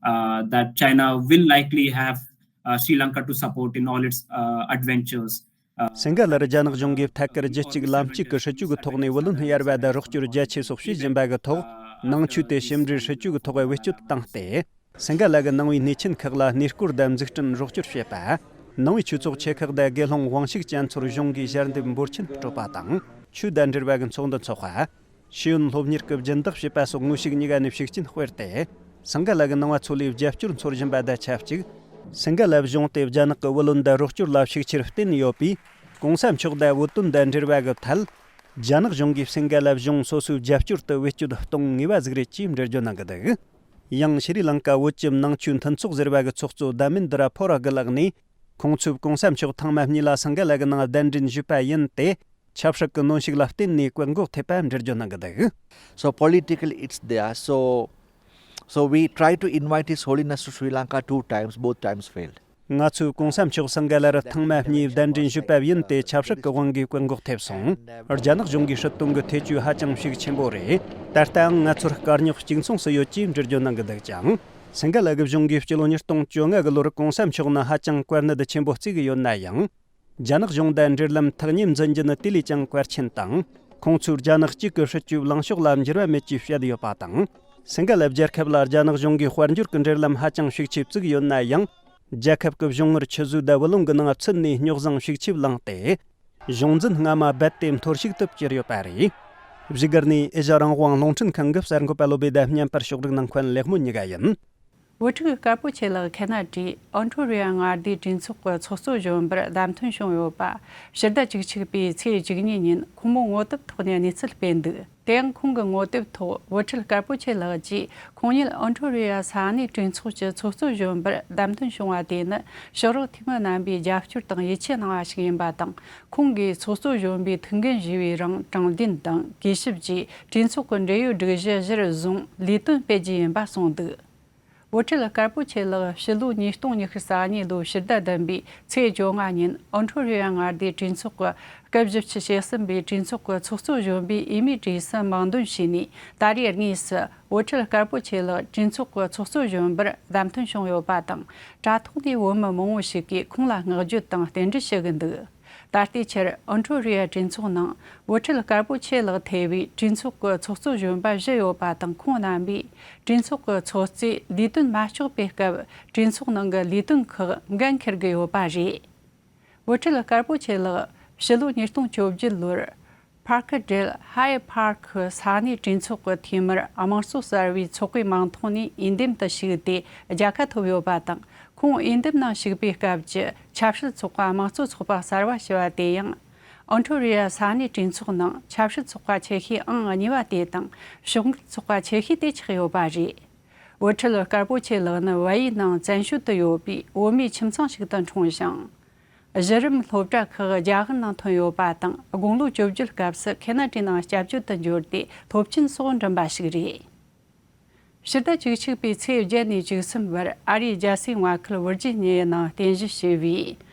Uh, that China will likely have uh, Sri Lanka to support in all its uh, adventures. Uh, སིང་ག་ལར་རྒྱ་ནག་གཞུང་གིས་ཐད་ཀར་རྒྱུད་གཅིག་ལམ་གཅིག་གི་སྲིད་ཇུས་ཀྱི་ཐོག་ནས་བུ་ལོན་གཡར་བ་དང་རོགས་སྐྱོར་རྒྱ་ཆེ་སོགས་བྱེད་བཞིན་པ་གི་ཐོག། ནང་ཆོས་དེ་ཕྱི་འབྲེལ་སྲིད་ཇུས་ཀྱི་ཐོག་བེད་སྤྱོད་བཏང་སྟེ། སིང་ག་ལ་གི་ནང་པའི་གནས་ཆེན་ཁག་ལ་གནས་སྐོར་དང་འཛུགས་སྐྲུན་རོགས་སྐྱོར་བྱེད་པ། ནང་པའི་ཆོས་ཚོགས་ཆེ་ཁག་དང་དགེ་སློང་དབང་ཕྱུག་ཅན་ཚོར་གཞུང་གིས་ཞལ་འདེབས་འབོར་ཆེན་སྤྲོད་པ་དང་། ཆོས་དང་འབྲེལ་བ་གི་ཚོགས་འདུ་འཚོགས་པ། ཤེས་ཡོན་སློབ་གཉེར་གྱི་སྦྱིན་བདག་བྱེད་པ་སོགས་དངོས་ཤུགས་གཉིས་ཀ་ནས་ཤུགས་རྐྱེན་སྤེལ་ཏེ། སིང་ག་ལ་གི་ནང་པ་ཚོ་ལས་རྒྱབ་སྐྱོར་འཚོལ་བཞིན་པ་དང་ཆབས་ཅིག། སིང་ག་ལ་གཞུང་དེ་རྒྱ་ནག་གི་བུ་ལོན་དང་རོགས་སྐྱོར་ལ་ཤུགས་ཆེར་བརྟེན་ཡོད་པས། གོང་ས་མཆོག་དང་བོད་དོན་དང་འབྲེལ་བ་གི་ཐད། རྒྱ་ནག་གཞུང་གིས་སིང་ག་ལ་གཞུང་སོ་སོའི་རྒྱབ་སྐྱོར་དུ་བེད་སྤྱོད་གཏོང་ངེས་པ་ཟིག་རེད་ཅེས་འགྲེལ་བརྗོད་གནང་གི་འདུག། ཡང་ཤྲི་ལང་ཀ་བོད་ཀྱི་ནང་ཆོས་མཐུན་ཚོགས་ཟེར་བ་གི་ཚོགས་གཙོ་དྷ་མེན་དྲ་ཕོ་ར་གི་ལགས་ནས། ཁོང་ཚོས་གོང་ས་མཆོག་ཐེངས་མ་གཉིས་ལ་སིང་ག་ལ་གི་ནང་གདན་འདྲེན་ཞུས་པ་ཡིན་ཏེ། ཆབ་སྲིད་ཀྱི་གནོན་ཤུགས་ལ་བརྟེན་ནས་བཀག་འགོག་ཐེབས་པ་འགྲེལ་བརྗོད་གནང་གི་འདུག། So politically it's there. So so we try to invite His Holiness to Sri Lanka two times, both times failed. ང་ཚོས་གོང་ས་མཆོག་སིང་ག་ལ་རུ་ཐེངས་མ་གཉིས་གདན་འདྲེན་ཞུས་པ་ཡིན་ཏེ་ཆབ་སྲིད་ཀྱི་དབང་གིས་བཀག་འགོག་ཐེབས་སོང་། རྒྱ་ནག་གཞུང་གིས་སྲིད་དོན་གྱི་ཐེ་བྱུས་ཧ་ཅང་ཤུགས་ཆེན་པོ་རེད། ད་ལྟའང་ང་ཚོར་དཀའ་རྙོག་གཅིག་མཚུངས་སུ་ཡོད་ཅེས་འགྲེལ་བརྗོད་གནང་གི་འདུག་ཅིང་། སིང་ག་ལ་གི་གཞུང་གིས་སྤྱི་ལོ་ཉིས་སྟོང་བཅོ་ལྔ་གི་ལོར་གོང་ས་མཆོག་ནི་ཧ་ཅང་བཀའ་གནད་ཆེན་པོ་བརྩི་གི་ཡོད་ན་ཡང་། རྒྱ་ནག་གཞུང་དང་འབྲེལ་ལམ་ཐག་ཉེ་འཛིན་རྒྱུ་ནི་དེ་ལས་ཀྱང་གལ་ཆེན་དང་། ཁོང་ཚོས་རྒྱ་ནག་གཅིག་གི་སྲིད་ཇུས་ལངས་ཕྱོགས་ལ་འགྱུར་བ་མེད་ཅེས་བཤད་ཡོད་པ་དང་། སིང་ག་ལ་རྒྱལ་ཁབ་ལ་རྒྱ་ནག་གཞུང་གིས་དཔལ་འབྱོར་གྱི་འབྲེལ་ལམ་ཧ་ཅང་ཤུགས་ཆེ་བཙུགས་ཡོད་ན་ཡང་། རྒྱལ་ཁབ་ཀྱི་གཞུང་ངར་ཆུད་ཟོས་དང་བུ་ལོན་གྱི་ནང་ཚུད་ནས་རྙོག་ཟིང་ཤུགས་ཆེ་བསླངས་ཏེ། གཞུང་འཛིན་སྔ་མ་རྦད་དེ་འཐོར་ཞིག་ཏུ་གྱུར་ཡོད་པ་རེད། བཞུགས་སྒར་ནས་ཨེ་ཤ་རང་དབང་རླུང་འཕྲིན་ཁང་གི་གསར་འགོད་པ་བློ་བྷེ་དང་བརྙན་པར་ཕྱོགས་སྒྲིག་གནང་མཁན་ལེགས་མོ་གཉིས་ཀ་ཡིན། བུ་ཕྲུག་དཀར་པོ་ཆེ་ལགས་ཁེ་ན་ཌའི་ཨོན་ཊོ་རི་ཡ་མངའ་སྡེའི་གྲོས་ཚོགས་ཀྱི་ཚོགས་གཙོ་གཞོན་པར་བདམས་ཐོན་བྱུང་ཡོད་པ། ཕྱི་ཟླ་བཅུ་གཅིག་པའི་ཚེས་བཅུ་གཉིས་ཉིན་ཁོང་མོའི་ངོ་དེབ་ཐོག་ནས་གནས་ཚུལ་སྤེལ་འདུག། དེ་ཡང་ཁོང་གི་ངོ་དེབ་ཐོག་བུ་ཁྲིད་དཀར་པོ་ཆེ་ལགས་ཀྱིས་ཁོང་ཉིད་ཨོན་ཊོ་རི་ཡ་ས་གནས་གྲོས་ཚོགས་ཀྱི་ཚོགས་གཙོ་གཞོན་པར་བདམས་ཐོན་བྱུང་བ་དེ་ནི་ཕྱི་རོལ་འཐུས་མི་རྣམ་པས་རྒྱབ་སྐྱོར་དང་ཡིད་ཆེས་གནང་བ་ཞིག་ཡིན་པ་དང་། ཁོང་གིས་ཚོགས་གཙོ་གཞོན་པའི་ཐུགས་འགན་བཞེས་པའི་རིང་དྲང་བདེན་དང་གུས་ཞབས་ཀྱིས་གྲོས་ཚོགས་ཀྱི་འབྲེལ་ཡོད་སྒྲིག་གཞི་གཞིར་བཟུང་ལས་དོན་སྤེལ་རྒྱུ་ཡིན་པ་གསུངས་འདུག། བུ་ཁྲིད་དཀར་པོ་ཆེ་ལགས་ཕྱི་ལོ་ཉིས་སྟོང་ཉི་ཤུ་རྩ་གཉིས་ལོའི་ཕྱི་ཟླ་བདུན་པའི་ཚེས་བཅོ་ལྔ་ཉིན་ཨོན་ཊོ་རི་ཡ་མངའ་སྡེའི་གྲོས་ཚོགས་ཀྱི་སྐབས་བཞི་བཅུ་ཞེ་གསུམ་པའི་གྲོས་ཚོགས་ཀྱི་ཚོགས་གཙོ་གཞོན་པའི་འོས་མིའི་གྲས་སུ་མིང་འདོན་བྱས་ནས། ད་རེས་དངོས་སུ་བུ་ཁྲིད་དཀར་པོ་ཆེ་ལགས་གྲོས་ཚོགས་ཀྱི་ཚོགས་གཙོ་གཞོན་པར་བདམས་ཐོན་བྱུང་ཡོད་པ་དང་། དྲ་ཐོག་ནས་བོད་མི་མང་བོ་ཞིག་གིས་ཁོང་ལ་བསྔགས་བརྗོད་དང་རྟེན་འབྲེལ་ཞུ་གི་འདུག། ད་ལྟའི་ཆར་ཨོན་ཊོ་རི་ཡ་གྲོས་ཚོགས་ནང་བུ་ཁྲིད་དཀར་པོ་ཆེ་ལགས་ཐེ་བའི་གྲོས་ཚོགས་ཀྱི་ཚོགས་གཙོ་གཞོན་པ་བཞི་ཡོད་པ་དང་། ཁོང་རྣམ་པས་གྲོས་ཚོགས་ཀྱི་ཚོགས་གཙོས་ལས་དོན་མ་ལྕོགས་པའི་སྐབས་གྲོས་ཚོགས་ནང་གི་ལས་དོན་ཁག་འགན་འཁུར་གྱི་ཡོད་པ་རེད། བུ་ཁྲིད་དཀར་པོ་ཆེ་ལགས་ཕྱི་ལོ་ཉིས་སྟོང་བཅོ་བརྒྱད་ལོར་ Parkdale High Park ས་གནས་གྲོས་ཚོགས་ཀྱི་འཐུས་མིར་དམངས་གཙོ་གསར་བའི་ཚོགས་པའི་མིང་ཐོག་ནས་འོས་འདེམས་དུ་ཞུགས་ཏེ་རྒྱལ་ཁ་ཐོབ་ཡོད་པ་དང་། ཁོང་འོས་འདེམས་ནང་ཞུགས་པའི་སྐབས་ཀྱི་ཆབ་སྲིད་ཚོགས་པ་དམངས་གཙོ་ཚོགས་པ་གསར་བ་ཞེས་པ་དེ་ཡང་། ཨོན་ཊོ་རི་ཡ་ས་གནས་གྲོས་ཚོགས་ནང་ཆབ་སྲིད་ཚོགས་པ་ཆེ་ཤོས་ཨང་གཉིས་པ་དེ་དང་ཕྱོགས་འགལ་ཚོགས་པ་ཆེ་ཤོས་དེ་ཆགས་ཡོད་པ་རེད། བུ་ཁྲིད་དཀར་པོ་ཆེ་ལགས་ནི་བལ་ཡུལ་ནང་བཙན་བྱོལ་དུ་ཡོད་པའི་བོད་མིའི་ཁྱིམ་ཚང་ཞིག་ཏུ་འཁྲུངས་ཤིང་། གཞི་རིམ་སློབ་གྲྭ་ཁག་རྒྱ་གར་ནང་ཐོན་ཡོད་པ་དང་། དགུང་ལོ་བཅུ་བརྒྱད་སྐབས་སུ་ཁེ་ན་ཌའི་ནང་སྐྱབས་བཅོལ་དུ་འབྱོར་ཏེ་སློབ་ཆེན་སོགས་འགྲིམ་པ་ཞིག་རེད། ཕྱི་ཟླ་བཅུ་གཅིག་པའི་ཚེས་བརྒྱད་ནས་བཅུ་གསུམ་བར་ཨ་རིའི་རྒྱལ་སའི་མངའ་ཁུལ་ཝིར་ཇི་ནི་ཡའི་ནང་རྟེན་གཞི་བྱས་པའི་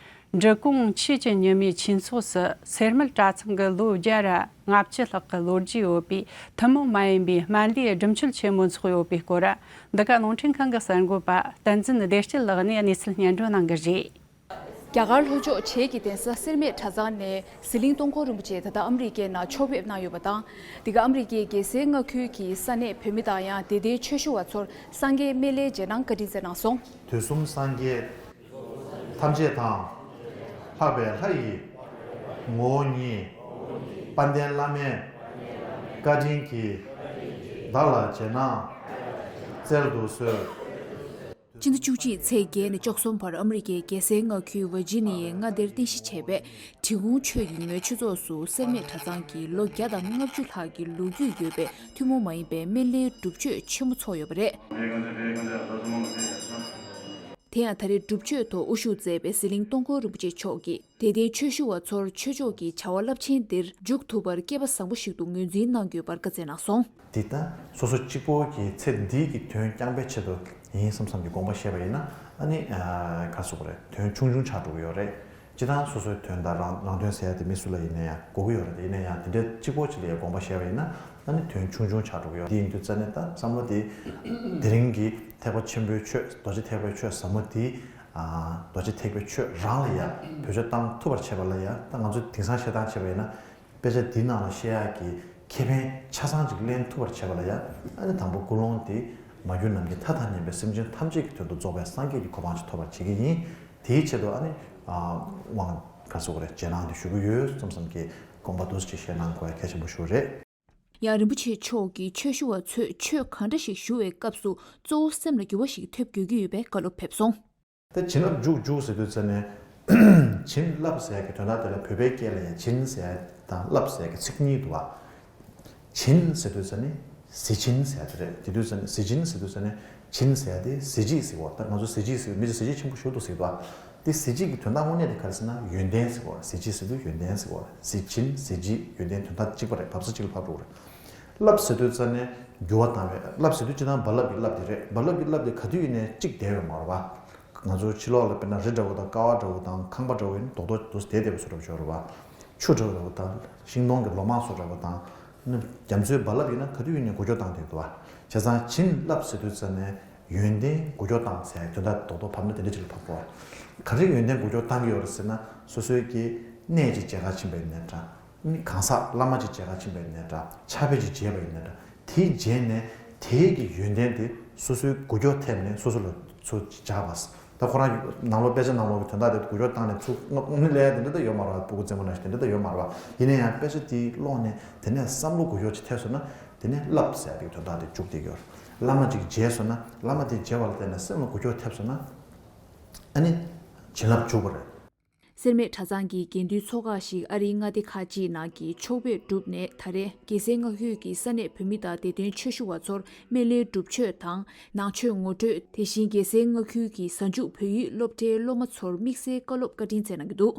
འབྲི་གུང་ཆོས་ཀྱི་ཉི་མའི་ཆོས་ཚོགས་སུ་སེར་སྨད་གྲྭ་ཚང་གི་ལོ་བརྒྱ་ར་ལྔ་བཅུ་ལྷག་གི་ལོ་རྒྱུས་ཡོད་པའི་ཐུན་མོང་མ་ཡིན་པའི་སྨན་བླའི་སྒྲུབ་མཆོད་ཆེན་མོ་འཚོགས་ཡོད་པའི་སྐོར། འདི་ག་རླུང་འཕྲིན་ཁང་གི་གསར་འགོད་པ་བསྟན་འཛིན་བདེ་སྐྱིད་ལགས་ནས་གནས་ཚུལ་སྙན་སྒྲོན་གནང་གི་རེད། རྒྱ་གར་ལྷོ་ཕྱོགས་བྱེས་ཀྱི་གདན་ས་སེར་སྨད་གྲྭ་ཚང་ནས་ཟི་ལིང་སྟོང་འཁོར་རིན་པོ་ཆེ་ད་ལྟ་ཨ་མི་རི་ཀའི་ནང་ཕྱོགས་ཕེབས་གནང་ཡོད་པ་དང་། འདི་ག་ཨ་མི་རི་ཀའི་རྒྱལ་སའི་མངའ་ཁུལ་གྱི་ས་གནས་བོད་མི་དང་ཡང་དད་ལྡན་ཆོས་ཞུ་བ་ཚོར་སངས་རྒྱས་སྨན་བླའི་རྗེས་གནང་བཀའ་དྲིན་སྩལ་གནང་སོང་། དུས་གསུམ་སངས་རྒྱས་ཐམས་ཅད་དང་། ལྷག་པའི་ལྷ་ཡི་ངོ་བོ་ཉིད། དཔལ་ལྡན་བླ་མའི་བཀའ་དྲིན་གྱིས། བདག་ལ་རྗེས་གནང་སྩལ་དུ་གསོལ། སྤྱི་ཟླ་བཅུ་གཅིག་ཚེས་བརྒྱད་ནས་བཅུ་གསུམ་བར་ཨ་མི་རི་ཀའི་རྒྱལ་སའི་མངའ་ཁུལ་ཝར་ཇི་ནི་ཡའི་མངའ་སྡེར་རྟེན་གཞི་བྱས་པའི་འབྲི་གུང་ཆོས་ཀྱི་ཉི་མའི་ཆོས་ཚོགས་སུ་སེར་སྨད་གྲྭ་ཚང་གི་ལོ་བརྒྱ་དང་ལྔ་བཅུ་ལྷག་གི་ལོ་རྒྱུས་ཡོད་པའི་ཐུན་མོང་མ་ཡིན་པའི་སྨན་བླའི་སྒྲུབ་མཆོད་ཆེན་མོ་འཚོགས་ཡོད་པ་རེད། དེ་ཡང་ད་རེས་སྒྲུབ་མཆོད་ཐོག་དབུ་བཞུགས་མཛད་པའི་ཟི་ལིང་སྟོང་འཁོར་རིན་པོ་ཆེ་མཆོག་གིས། དད་ལྡན་ཆོས་ཞུ་བ་ཚོར་ཆོས་ཕྱོགས་ཀྱི་བྱ་བ་རླབས་ཆེན་འདིར་འཇུག་ཐུབ་པར་སྐལ་པ་བཟང་པོ་ཞིག་ཏུ་ངོས་འཛིན་གནང་དགོས་པར་བཀའ་སྩལ་གནང་སོང་། འདི་ལྟ་སོ་སོ་གཅིག་པོ་གི་ཚེ་འདི་གི་དོན་རྐྱང་པའི་ཆེད་དུ་ཡིན་བསམ་བསམ་གྱི་དགོངས་པ་བཞེས་པ་ཡིན་ན། ཨ་ནི་ག་རེ་ཟེར་དགོས་རེད། དོན་ཆུང་ཆུང་ཆགས་འགྲོ་གི་ཡོད་རེད། སྤྱིར་བཏང་སོ་སོའི་དོན་དང་རང་རང་དོན་ཟེར་ཡ་དེ་མི་སུ་ལ་ཡིན་ན་ཡང་དགོས་ཀྱི་ཡོད་རེད། དེ་ཡིན་ན་ཡང་དེ་འདྲའི་གཅིག་པོ་ཅིག་ལ་ཡང་དགོངས་པ་བཞེས་པ་ཡིན་ན། ཨ་ནི་དོན་ཆུང་ཆུང་ཆགས་འགྲོ་གི་ཡོད། དེ་ཡིན་དུས་རྩ་ནས་ད་བསམ་བློ་དེ་དེ་རིང་གི་ཐེག་པ་ཆེན་པོའི་ཆོས། རྡོ་རྗེ་ཐེག་པའི་ཆོས་ཟབ་མོ་དེ། རྡོ་རྗེ་ཐེག་པའི་ཆོས་རང་ལ་ཡང་བེད་སྤྱོད་བཏང་ཐུབ་པར་བྱེད་པ་ལ་ཡང་། ད་ང་ཚོས་དེང་སང་བཤད་སྟངས་བྱས་པ་ཡིན་ན། དཔེ་ཆ་འདི་ནང་ལ་བཤད་ཡག་གི་ཁེ་ཕན་ཆ་ཚང་ཅིག་ལེན་ཐུབ་པར་བྱེད་པ་ལ་ཡང་། ཨ་ནི་དང་པོ་ཀུན་སློང་དེ་མ་གྱུར་ནམ་མཁའི་མཐའ་དང་མཉམ་པའི་སེམས་ཅན་ཐམས་ཅད་ཀྱི་དོན་དུ་རྫོགས་པའི་སངས་རྒྱས་ཀྱི་གོ་འཕང་ཅིག་ཐོབ་པར་བྱེད་ཀྱི་ཡིན། དེའི་ཆེད་དུ་ཨ་ནི་དབང་ག་རེ་ཟེར་དགོས་རེད། རྗེས་གནང་དེ་ཞུ་གི་ཡོད་བསམ་བསམ་གྱི་དགོངས་པ་འདུག་སེ་བཞེས་གནང་དགོས་ཡ་གལ་ཆེན་པོ་ཞིག་རེད། ཡང་རིན་པོ་ཆེ་མཆོག་གིས་ཆོས་ཞུ་བ་ཚོས་ཆོས་གང་འདྲ་ཞིག་ཞུ་བའི་སྐབས་སུ་གཙོ་བོ་སེམས་ལ་འགྱུར་བ་ཞིག་ཐེབས་དགོས་ཀྱི་ཡོད་པའི་བཀའ་སློབ་ཕེབས་སོང་། ད་བྱིན་རླབས་འཇུག་འཇུག་ཟེར་དུས་ཙ་ནས། བྱིན་རླབས་ཟེར་ཡག་གི་དོན་དག་དེ་ལ་བོད་པའི་སྐད་ལ་ཡང་བྱིན་ཟེར་ཡག་དང་རླབས་ཟེར་ཡག་གི་ཚིག་གཉིས་འདུག་བ། བྱིན་ཟེར་དུས་ཙ་ནས་གཟི་བྱིན་ཟེར་ཡག་དེ་རེད། དེ་དུས་ཙ་ནས་གཟི་བྱིན་ཟེར་དུས་ཙ་ནས། བྱིན་ཟེར་ཡག་དེ་གཟི་བརྗིད་ཟེར་གོ། ད་ང་ཚོ་གཟི་བརྗིད་ཟེར། མི་ཚོ་གཟི་བརྗིད་ཆེན་པོ་ཞེ་པོ་འདུག་ཟེར་གི་འདུག་བ། དེ་གཟི་བརྗིད་ཀྱི་དོན་དག་དངོས་གནས་དེ་ག་རེ་ཟེར་ན་ཡོན་ཏན་ཟེར་གོ། གཟི་བརྗིད་ཟེར་དུས་ཡོན་ཏན་ཟེར་གོ། གཟི་བྱིན་གཟི་བརྗིད་ཡོན་ཏན་དོན་དག་གཅིག་པ་རེད། བབས་ས་གཅིག་ལ་བབས་འགྲོ་གི་རེད། རླབས་ཟེར་དུས་ཙ་ནས་འགྱུར་བ་བཏང་བའི་རླབས་ཟེར་དུས། སྤྱིར་བཏང་རྦ་རླབས་ཀྱི་རླབས་དེ་རེད། རྦ་རླབས་ཀྱི་རླབས་དེ་ག་དུས་ཡིན་ནའི་གཅིག་བསྡད་ཡོད་མ་རེད་བ། ང་ཚོ་ཕྱི་ལོགས་ལ་དཔེར་ན་རི་འདྲ་བོ་དང་ཀ་བ་འདྲ་བོ་དང་ཁང་པ་འདྲ་བོ་ཡིན་ན་རྡོག་རྡོག་འདུག་སེ་བསྡད་བསྡད་པ་བཟོ་འདྲ་བོ་ཅིག་ཡོད་རེད་བ། ཆུ་འདྲ་བོ་དང་ཤིང་སྡོང་གི་ལོ་མ་བཟོ་འདྲ་བོ་དང་། རྒྱ་མཚོའི་རྦ་རླབས་ཡིན་ན་ག་དུས་ཡིན་ནའི་འགུལ་སྐྱོད་བཏང་བསྡད་འདུག་བ། བྱས་ཙང་བྱིན་རླབས་ཟེར་དུས་ཙ་ནས་ཡོན་ཏན་འགུལ་སྐྱོད་བཏང་ཟེར་དོན་དག་རྡོག་རྡོག་བབས་ན་དེ་འདྲ་ཅིག་ལ་བབས་དགོས་བ། ག་རེ་ཡོན་ཏན་འགུལ་སྐྱོད་བཏང་གི་ཡོད་རེད་ཟེར་ན། སོ་སོའི་གི་གནས་ཅིག་མཇལ་ཁ་ཕྱིན་པ་ཡིན་ནའི་འདྲ། ནི་གང་ཟག་བླ་མ་ཅིག་མཇལ་ཁ་ཕྱིན་པ་ཡིན་ནའི་འདྲ། ཕྱག་དཔེ་ཅིག་མཇལ་བ་ཡིན་ནའི་འདྲ། དེ་མཇལ་ནས་དེའི་གི་ཡོན་ཏན་དེ་སོ་སོའི་འགུལ་སྐྱོད་ཐེབས་ནས་སོ་སོ་ལ་ཚུར་འཇགས་པ། ད་ཁོ་རང་ནང་ལོགས་དཔེ་ཆ་ནང་ལོགས་ཀྱི་དོན་དག་དེ་འགུལ་སྐྱོད་བཏང་ནས་ཚུར་དངོས་གནས་ལ་ཡ་དེ་འདྲ་ད་ཡོད་མ་རེད་བ། སྤུ་གུ་རྩེད་མོ་ནང་བཞིན་དེ་འདྲ་ད་ཡོད་མ་རེད་བ། ཡིན་ན་ཡང་དཔེ་ཆ་དེའི་ཀློག་ནས་དེ་ནས་བསམ་བློ་འགུལ་སྐྱོད་ཅིག་ཐེབས་སོང་ན། དེ་ནས་རླབས་ཟེར་ཡ་དེ་གི་དོན་དག་དེ་འཇུག་བསྡད་ཀྱི་ཡོད་རེད། བླ་མ་ཅིག་མཇལ་སོང་ན། བླ་མ་དེ་མཇལ་བ་ལ་བརྟེན་ནས་སེམས་ལ་འགུལ་སྐྱོད་ཐེབས་སོང་ན། ཨ་ནི་བྱིན་རླབས་འཇུག་པ་རེད། སེར་སྨད་གྲྭ་ཚང་གི་དགེ་འདུན་ཚོ་ཁག་ཞིག་ཨ་རིའི་མངའ་སྡེ་ཁག་ཅིག་ནང་གི་ཕྱོགས་ཕེབས་གྲུབ་ནས་ད་རེས་རྒྱལ་སའི་མངའ་ཁུལ་གྱི་ས་གནས་བོད་མི་དང་དད་ལྡན་ཆོས་ཞུ་བ་ཚོར་སྨན་བླའི་སྒྲུབ་མཆོད་དང་ནང་ཆོས་ངོ་སྤྲོད། དེ་བཞིན་རྒྱལ་སའི་མངའ་ཁུལ་གྱི་གཟའ་མཇུག་བོད་ཡིག་སློབ་གྲྭའི་སློབ་མ་ཚོར་དམིགས་བསལ་བཀའ་སློབ་བཀའ་དྲིན་སྩལ་གནང་གི་འདུག།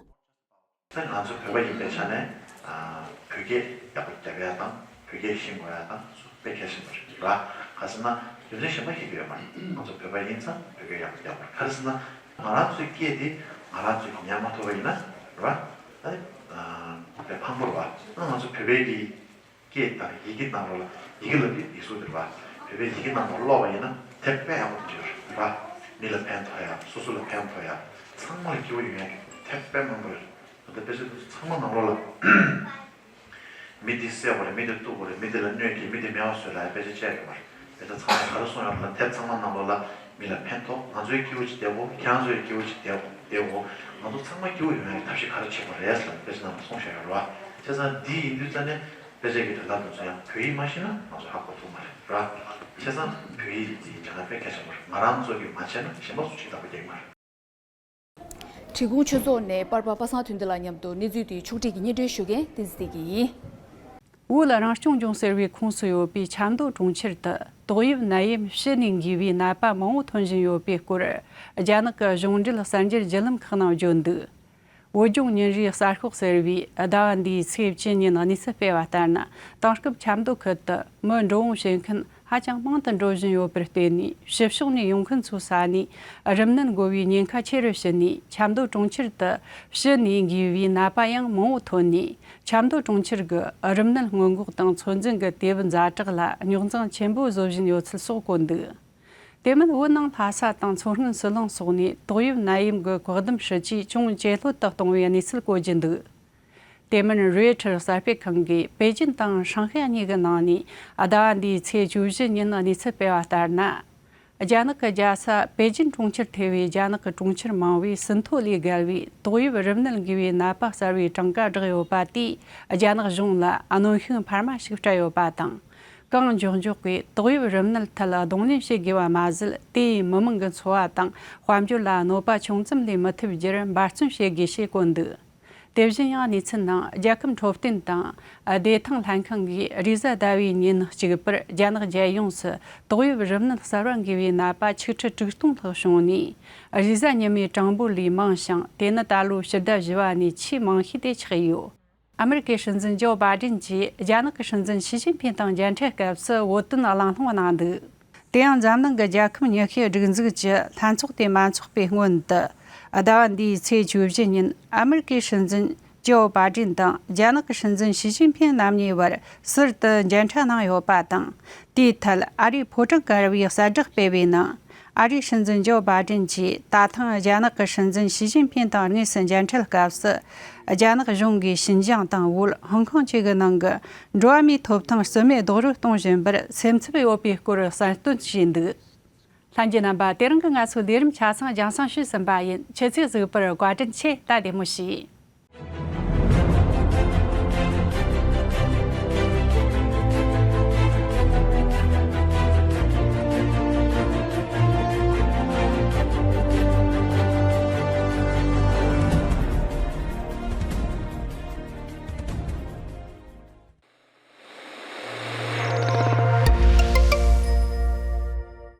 ད་ང་ཚོ་བོད་པ་ཡིན་པའི་ཆ་ནས། ཨ། བོད་སྐད་ཡག་པོ་རྒྱབ་ཡ་དང་བོད་སྐད་ཤེས་དགོས་ཡ་དང་དཔེ་གལ་ཆེན་པོ་རེད་བ། ག་ཟེར་ན་རྒྱུ་མཚན་གཞན་པ་ཤེས་ཀྱི་ཡོད་མ་རེད། ང་ཚོ་བོད་པ་ཡིན་ཙང་བོད་སྐད་ཡག་པོ་རྒྱབ་དགོས་རེད། ག་རེ་ཟེར་ན་ང་རང་ཚོའི་སྐད་དེ་ང་རང་ཚོས་ཉན་མ་ཐུབ་པ་ཡིན་ན་རེད་བ། ཨ་ནི་དཔེ་ཕངས་པོ་རེད་བ། ང་ཚོ་བོད་པའི་གི་སྐད་དང་ཡི་གེ་ནང་ལོགས་ལ། ཡི་གེ་ལབ་དུས་ཡིག་གཟུགས་དེ་རེད་བ། བོད་པའི་ཡི་གེ་ནང་ལོགས་ཀློག་པ་ཡིན་ན་དེ་དཔེ་ཡག་པོ་དེ་འདྲ་རེད་བ། མི་ལ་ཕན་ཐོགས་ཡ། སོ་སོ་ལ་ཕན་ཐོགས་ཡ། ཚང་མ་ལ་སྐྱིད་པོ་ཡོང་ཡ་གི་དེབ་དཔེ་མང་པོ་ཡོད་རེད། ད་ལྟ་དཔེ་ཆ་དེ་ཚོ་ཚང་མ་ནང་ལོགས་ལ། མི་འདི་བསད་དགོས་རེད། མི་འདི་གཏུབ་དགོས་རེད། མི་འདི་ལ་གནོད་སྐྱེལ། མི་འདི་མེད་པ་བཟོས་ལབ་ཡ་དཔེ་ཆ་བཅས་ཡོད་མ་རེད། དཔེ་ཆ་ཚང་མས་ག་རེ་གསུངས་ཡོད་ལབ་ན། དེབ་ཚང་མ་ནང་ལོགས་ལ་མི་ལ་ཕན་ཐོགས། ང་ཚོའི་སྐྱིད་པོ་ཅིག་བསྡད་དགོས། ཁྱེད་རང་ཚོའི་སྐྱིད་པོ་ཅིག་བསྡད་དགོས། ང་ཚོ་ཚང་མ་སྐྱིད་པོ་ཡོང་ཡ་གི་ཐབས་ཤེས་ག་རེ་བྱེད་དགོས་རེད་ལབ་དཔེ་ཆ་ནང་ལ་གསུངས་བཞག་ཡོད་རེད་བ། བྱས་ཙང་འདི་ཡིན་དུས་ཙ་ནས་དཔེ་ཆ་གི་དོན་དག་དེ་ཚོ་ཡང་བོད་ཡིག་མ་ཤེས་ན་ང་ཚོ་ཧ་གོ་ཐུབ་མ་རེད་ར། བྱས་ཙང་བོད་ཡིག་འདི་ཡིན་ཀྱང་ན་དཔེ་སྐད་ཆ་མ་རེད། ང་རང་ཚོ་གིས་མ་བྱས་ན་གཞན་པ་ཚོ་བྱེད་ཐུབ་པ་རྒྱག་གི་མ་རེད། འབྲི་གུང་ཆོས་ཚོགས་ནས་པར་པ་པ་སངས་དོན་ལྡན་ལགས་མཉམ་དུ་གནས་ཚུལ་དེའི་ཕྱོགས་བསྒྲིགས་ཀྱིས་སྙན་སྒྲོན་ཞུ་མཁན་བསྟན་འཛིན་བདེ་སྐྱིད་ཡིན། བོད་རང་སྐྱོང་ལྗོངས་ཟེར་བའི་ཁོངས་སུ་ཡོད་པའི་ཆབ་མདོ་གྲོང་ཁྱེར་དུ་ཏོག་དབྱིབས་ནད་ཡམས་ཕྱི་ནས་འགོས་པའི་ནད་པ་མང་བོ་ཐོན་བཞིན་ཡོད་པའི་སྐོར། རྒྱ་ནག་གི་གཞུང་འབྲེལ་གསར་འགྱུར་བརྒྱུད་ལམ་ཁག་ནང་བརྗོད་འདུག་བོད་ལྗོངས་ཉིན་རེའི་གསར་ཤོག་ཟེར་བས་ཟླ་བ་འདིའི་ཚེས་བཅུ་ཉིན་གནས་ཚུལ་སྤེལ་བ་ལྟར་ན། དེང་སྐབས་ཆབ་མདོ་ཁུལ་དུ་མི་འགྲོ་འོང་བྱེད་མཁན་ཧ་ཅང་མང་དུ་འགྲོ་བཞིན་ཡོད་པར་བརྟེན་ནས། ཕྱི་ཕྱོགས་ནས་ཡོང་མཁན་ཚོའི་ས་ནས་རིམས་ནད་འགོ་བའི་ཉེན་ཁ་ཆེ་རུ་ཕྱིན་ནས། ཆབ་མདོ་གྲོང་ཁྱེར་དུ་ཕྱི་ནས་འགོས་པའི་ནད་པ་ཡང་མང་བོ་ཐོན་ནས། ཆབ་མདོ་གྲོང་ཁྱེར་གྱི་རིམས་ནད་སྔོན་འགོག་དང་ཚོད་འཛིན་གྱི་དེབ་ཛ་དྲག་ལ་རྙོག་འཛིང་ཆེན་པོ་བཟོ་བཞིན་ཡོད་ཚུལ་སོགས་བཀོད་འདུག་དེ་མིན་བོད་ནང་ལྷ་ས་དང་མཚོ་སྔོན་སྲིད་གླིང་སོགས་ནས་ཏོག་དབྱིབས་ནད་ཡམས་ཀྱི་བཀག་སྡོམ་སྲིད་ཇུས་ཅུང་ཇེ་ལྷོད་དུ་གཏོང་བའི་གནས་ཚུལ་བཀོད་ཀྱི་འདུག་དེ་མིན་རོའི་ཊར་གསར་སྤེལ་ཁང་གིས་པེ་ཅིན་དང་ཧྲང་ཧའེ་གཉིས་ཀྱི་ནང་ནས་ཟླ་བ་འདིའི་ཚེས་བཅུ་བཞི་ཉིན་གནས་ཚུལ་སྤེལ་བ་ལྟར་ན། རྒྱ་ནག་གི་རྒྱལ་ས་པེ་ཅིན་གྲོང་ཁྱེར་ཐེ་བའི་རྒྱ་ནག་གི་གྲོང་ཁྱེར་མང་བོས་ཟིན་ཐོ་ལས་བརྒལ་བའི་ཏོག་དབྱིབས་རིམས་ནད་འགོས་པའི་ནད་པ་གསར་བའི་གྲངས་ཀ་བསྒྲགས་ཡོད་པ་དེས་རྒྱ་ནག་གཞུང་ལ་གནོན་ཤུགས་འཕར་མ་ཞིག་སྤྲད་ཡོད་པ་དང་། གང་མགྱོགས་མགྱོགས་ཀྱིས་ཏོག་དབྱིབས་རིམས་ནད་ཐད་གདོང་ལེན་བྱེད་དགོས་པ་མ་ཟད། དེས་མི་མང་གི་འཚོ་བ་དང་དཔལ་འབྱོར་ལ་གནོད་པ་ཆུང་ཙམ་ལས་མི་ཐེབས་རྒྱུར་འབད་བརྩོན་བྱེད་དགོས་ཞེས་བཀོད་འདུག་དེ་བཞིན་ཡང་གནས་ཚུལ་ནང་རྒྱལ་ཁབ་འཕྲོད་བསྟེན་དང་བདེ་ཐང་ལྷན་ཁང་གིས་རེས་གཟའ་ཟླ་བའི་ཉིན་གཅིག་པར་རྒྱ་ནག་རྒྱལ་ཡོངས་སུ་ཏོག་དབྱིབས་རིམས་ནད་གསར་བ་འགོས་པའི་ནད་པ་ཆིག་ཁྲི་དྲུག་སྟོང་ལྷག་བྱུང་ནས། རེས་གཟའ་ཉི་མའི་གྲངས་འབོར་ལས་མང་ཞིང་། དེ་ནི་ད་ལོའི་ཕྱི་ཟླ་བཞི་པ་ནས་ཆེས་མང་ཤོས་དེ་ཆགས་ཡོད། ཨ་མེ་རི་ཀའི་སྲིད་འཛིན་ཇོ་བྷའི་ཌེན་གྱིས་རྒྱ་ནག་གི་སྲིད་འཛིན་ཞི་ཅིན་ཕིན་དང་མཇལ་འཕྲད་སྐབས་སུ་བོད་དོན་གླེང་སློང་གནང་འདུག་དེ་ཡང་འཛམ་གླིང་གི་རྒྱལ་ཁམས་ཉི་ཤུའི་སྒྲིག་འཛུགས་ཀྱི་ལྷན་ཚོགས་དེ་མ་འཚོགས་པའི་སྔོན་དུ། ཟླ་བ་འདིའི་ཚེས་བཅུ་བཞི་ཉིན་ཨ་མེ་རི་ཀའི་སྲིད་འཛིན་ཇོ་བྷའི་ཌེན་དང་རྒྱ་ནག་གི་སྲིད་འཛིན་ཞི་ཅིན་ཕིན་རྣམ་གཉིས་བར་ཟུར་དུ་མཇལ་འཕྲད་གནང་ཡོད་པ་དང་། དེའི་ཐད་ཨ་རིའི་ཕོ་བྲང་དཀར་པོས་གསལ་བསྒྲགས་སྤེལ་བའི་ནང་། ཨ་རིའི་སྲིད་འཛིན་ཇོ་བྷའི་ཌེན་གྱིས་ད་ཐེངས་རྒྱ་ནག་གི་སྲིད་འཛིན་ཞི་ཅིན་ཕིན་དང་དངོས་སུ་མཇལ་འཕྲད་སྐབས་སུ། རྒྱ་ནག་གཞུང་གིས་ཤིན་ཅང་དང་བོད། ཧོང་ཀོང་བཅས་ཀྱི་ནང་གི་འགྲོ་བ་མིའི་ཐོབ་ཐང་རྩིས་མེད་རྡོག་རོལ་གཏོང་བཞིན་པར་སེམས་འཚབ་ཡོད་པའི་སྐོར་གསལ་སྟོན་བྱས་འདུག་ལྷན་རྒྱས་རྣམ་པ། དེ་རིང་གི་ང་ཚོའི་ལས་རིམ་ཆ་ཚང་རྒྱང་སྲིང་ཞུས་ཟིན་པ་ཡིན། ཁྱེད་ཚོས་གཟིགས་པར་བཀའ་དྲིན་ཆེ། ད་བདེ་མོ་བྱོས།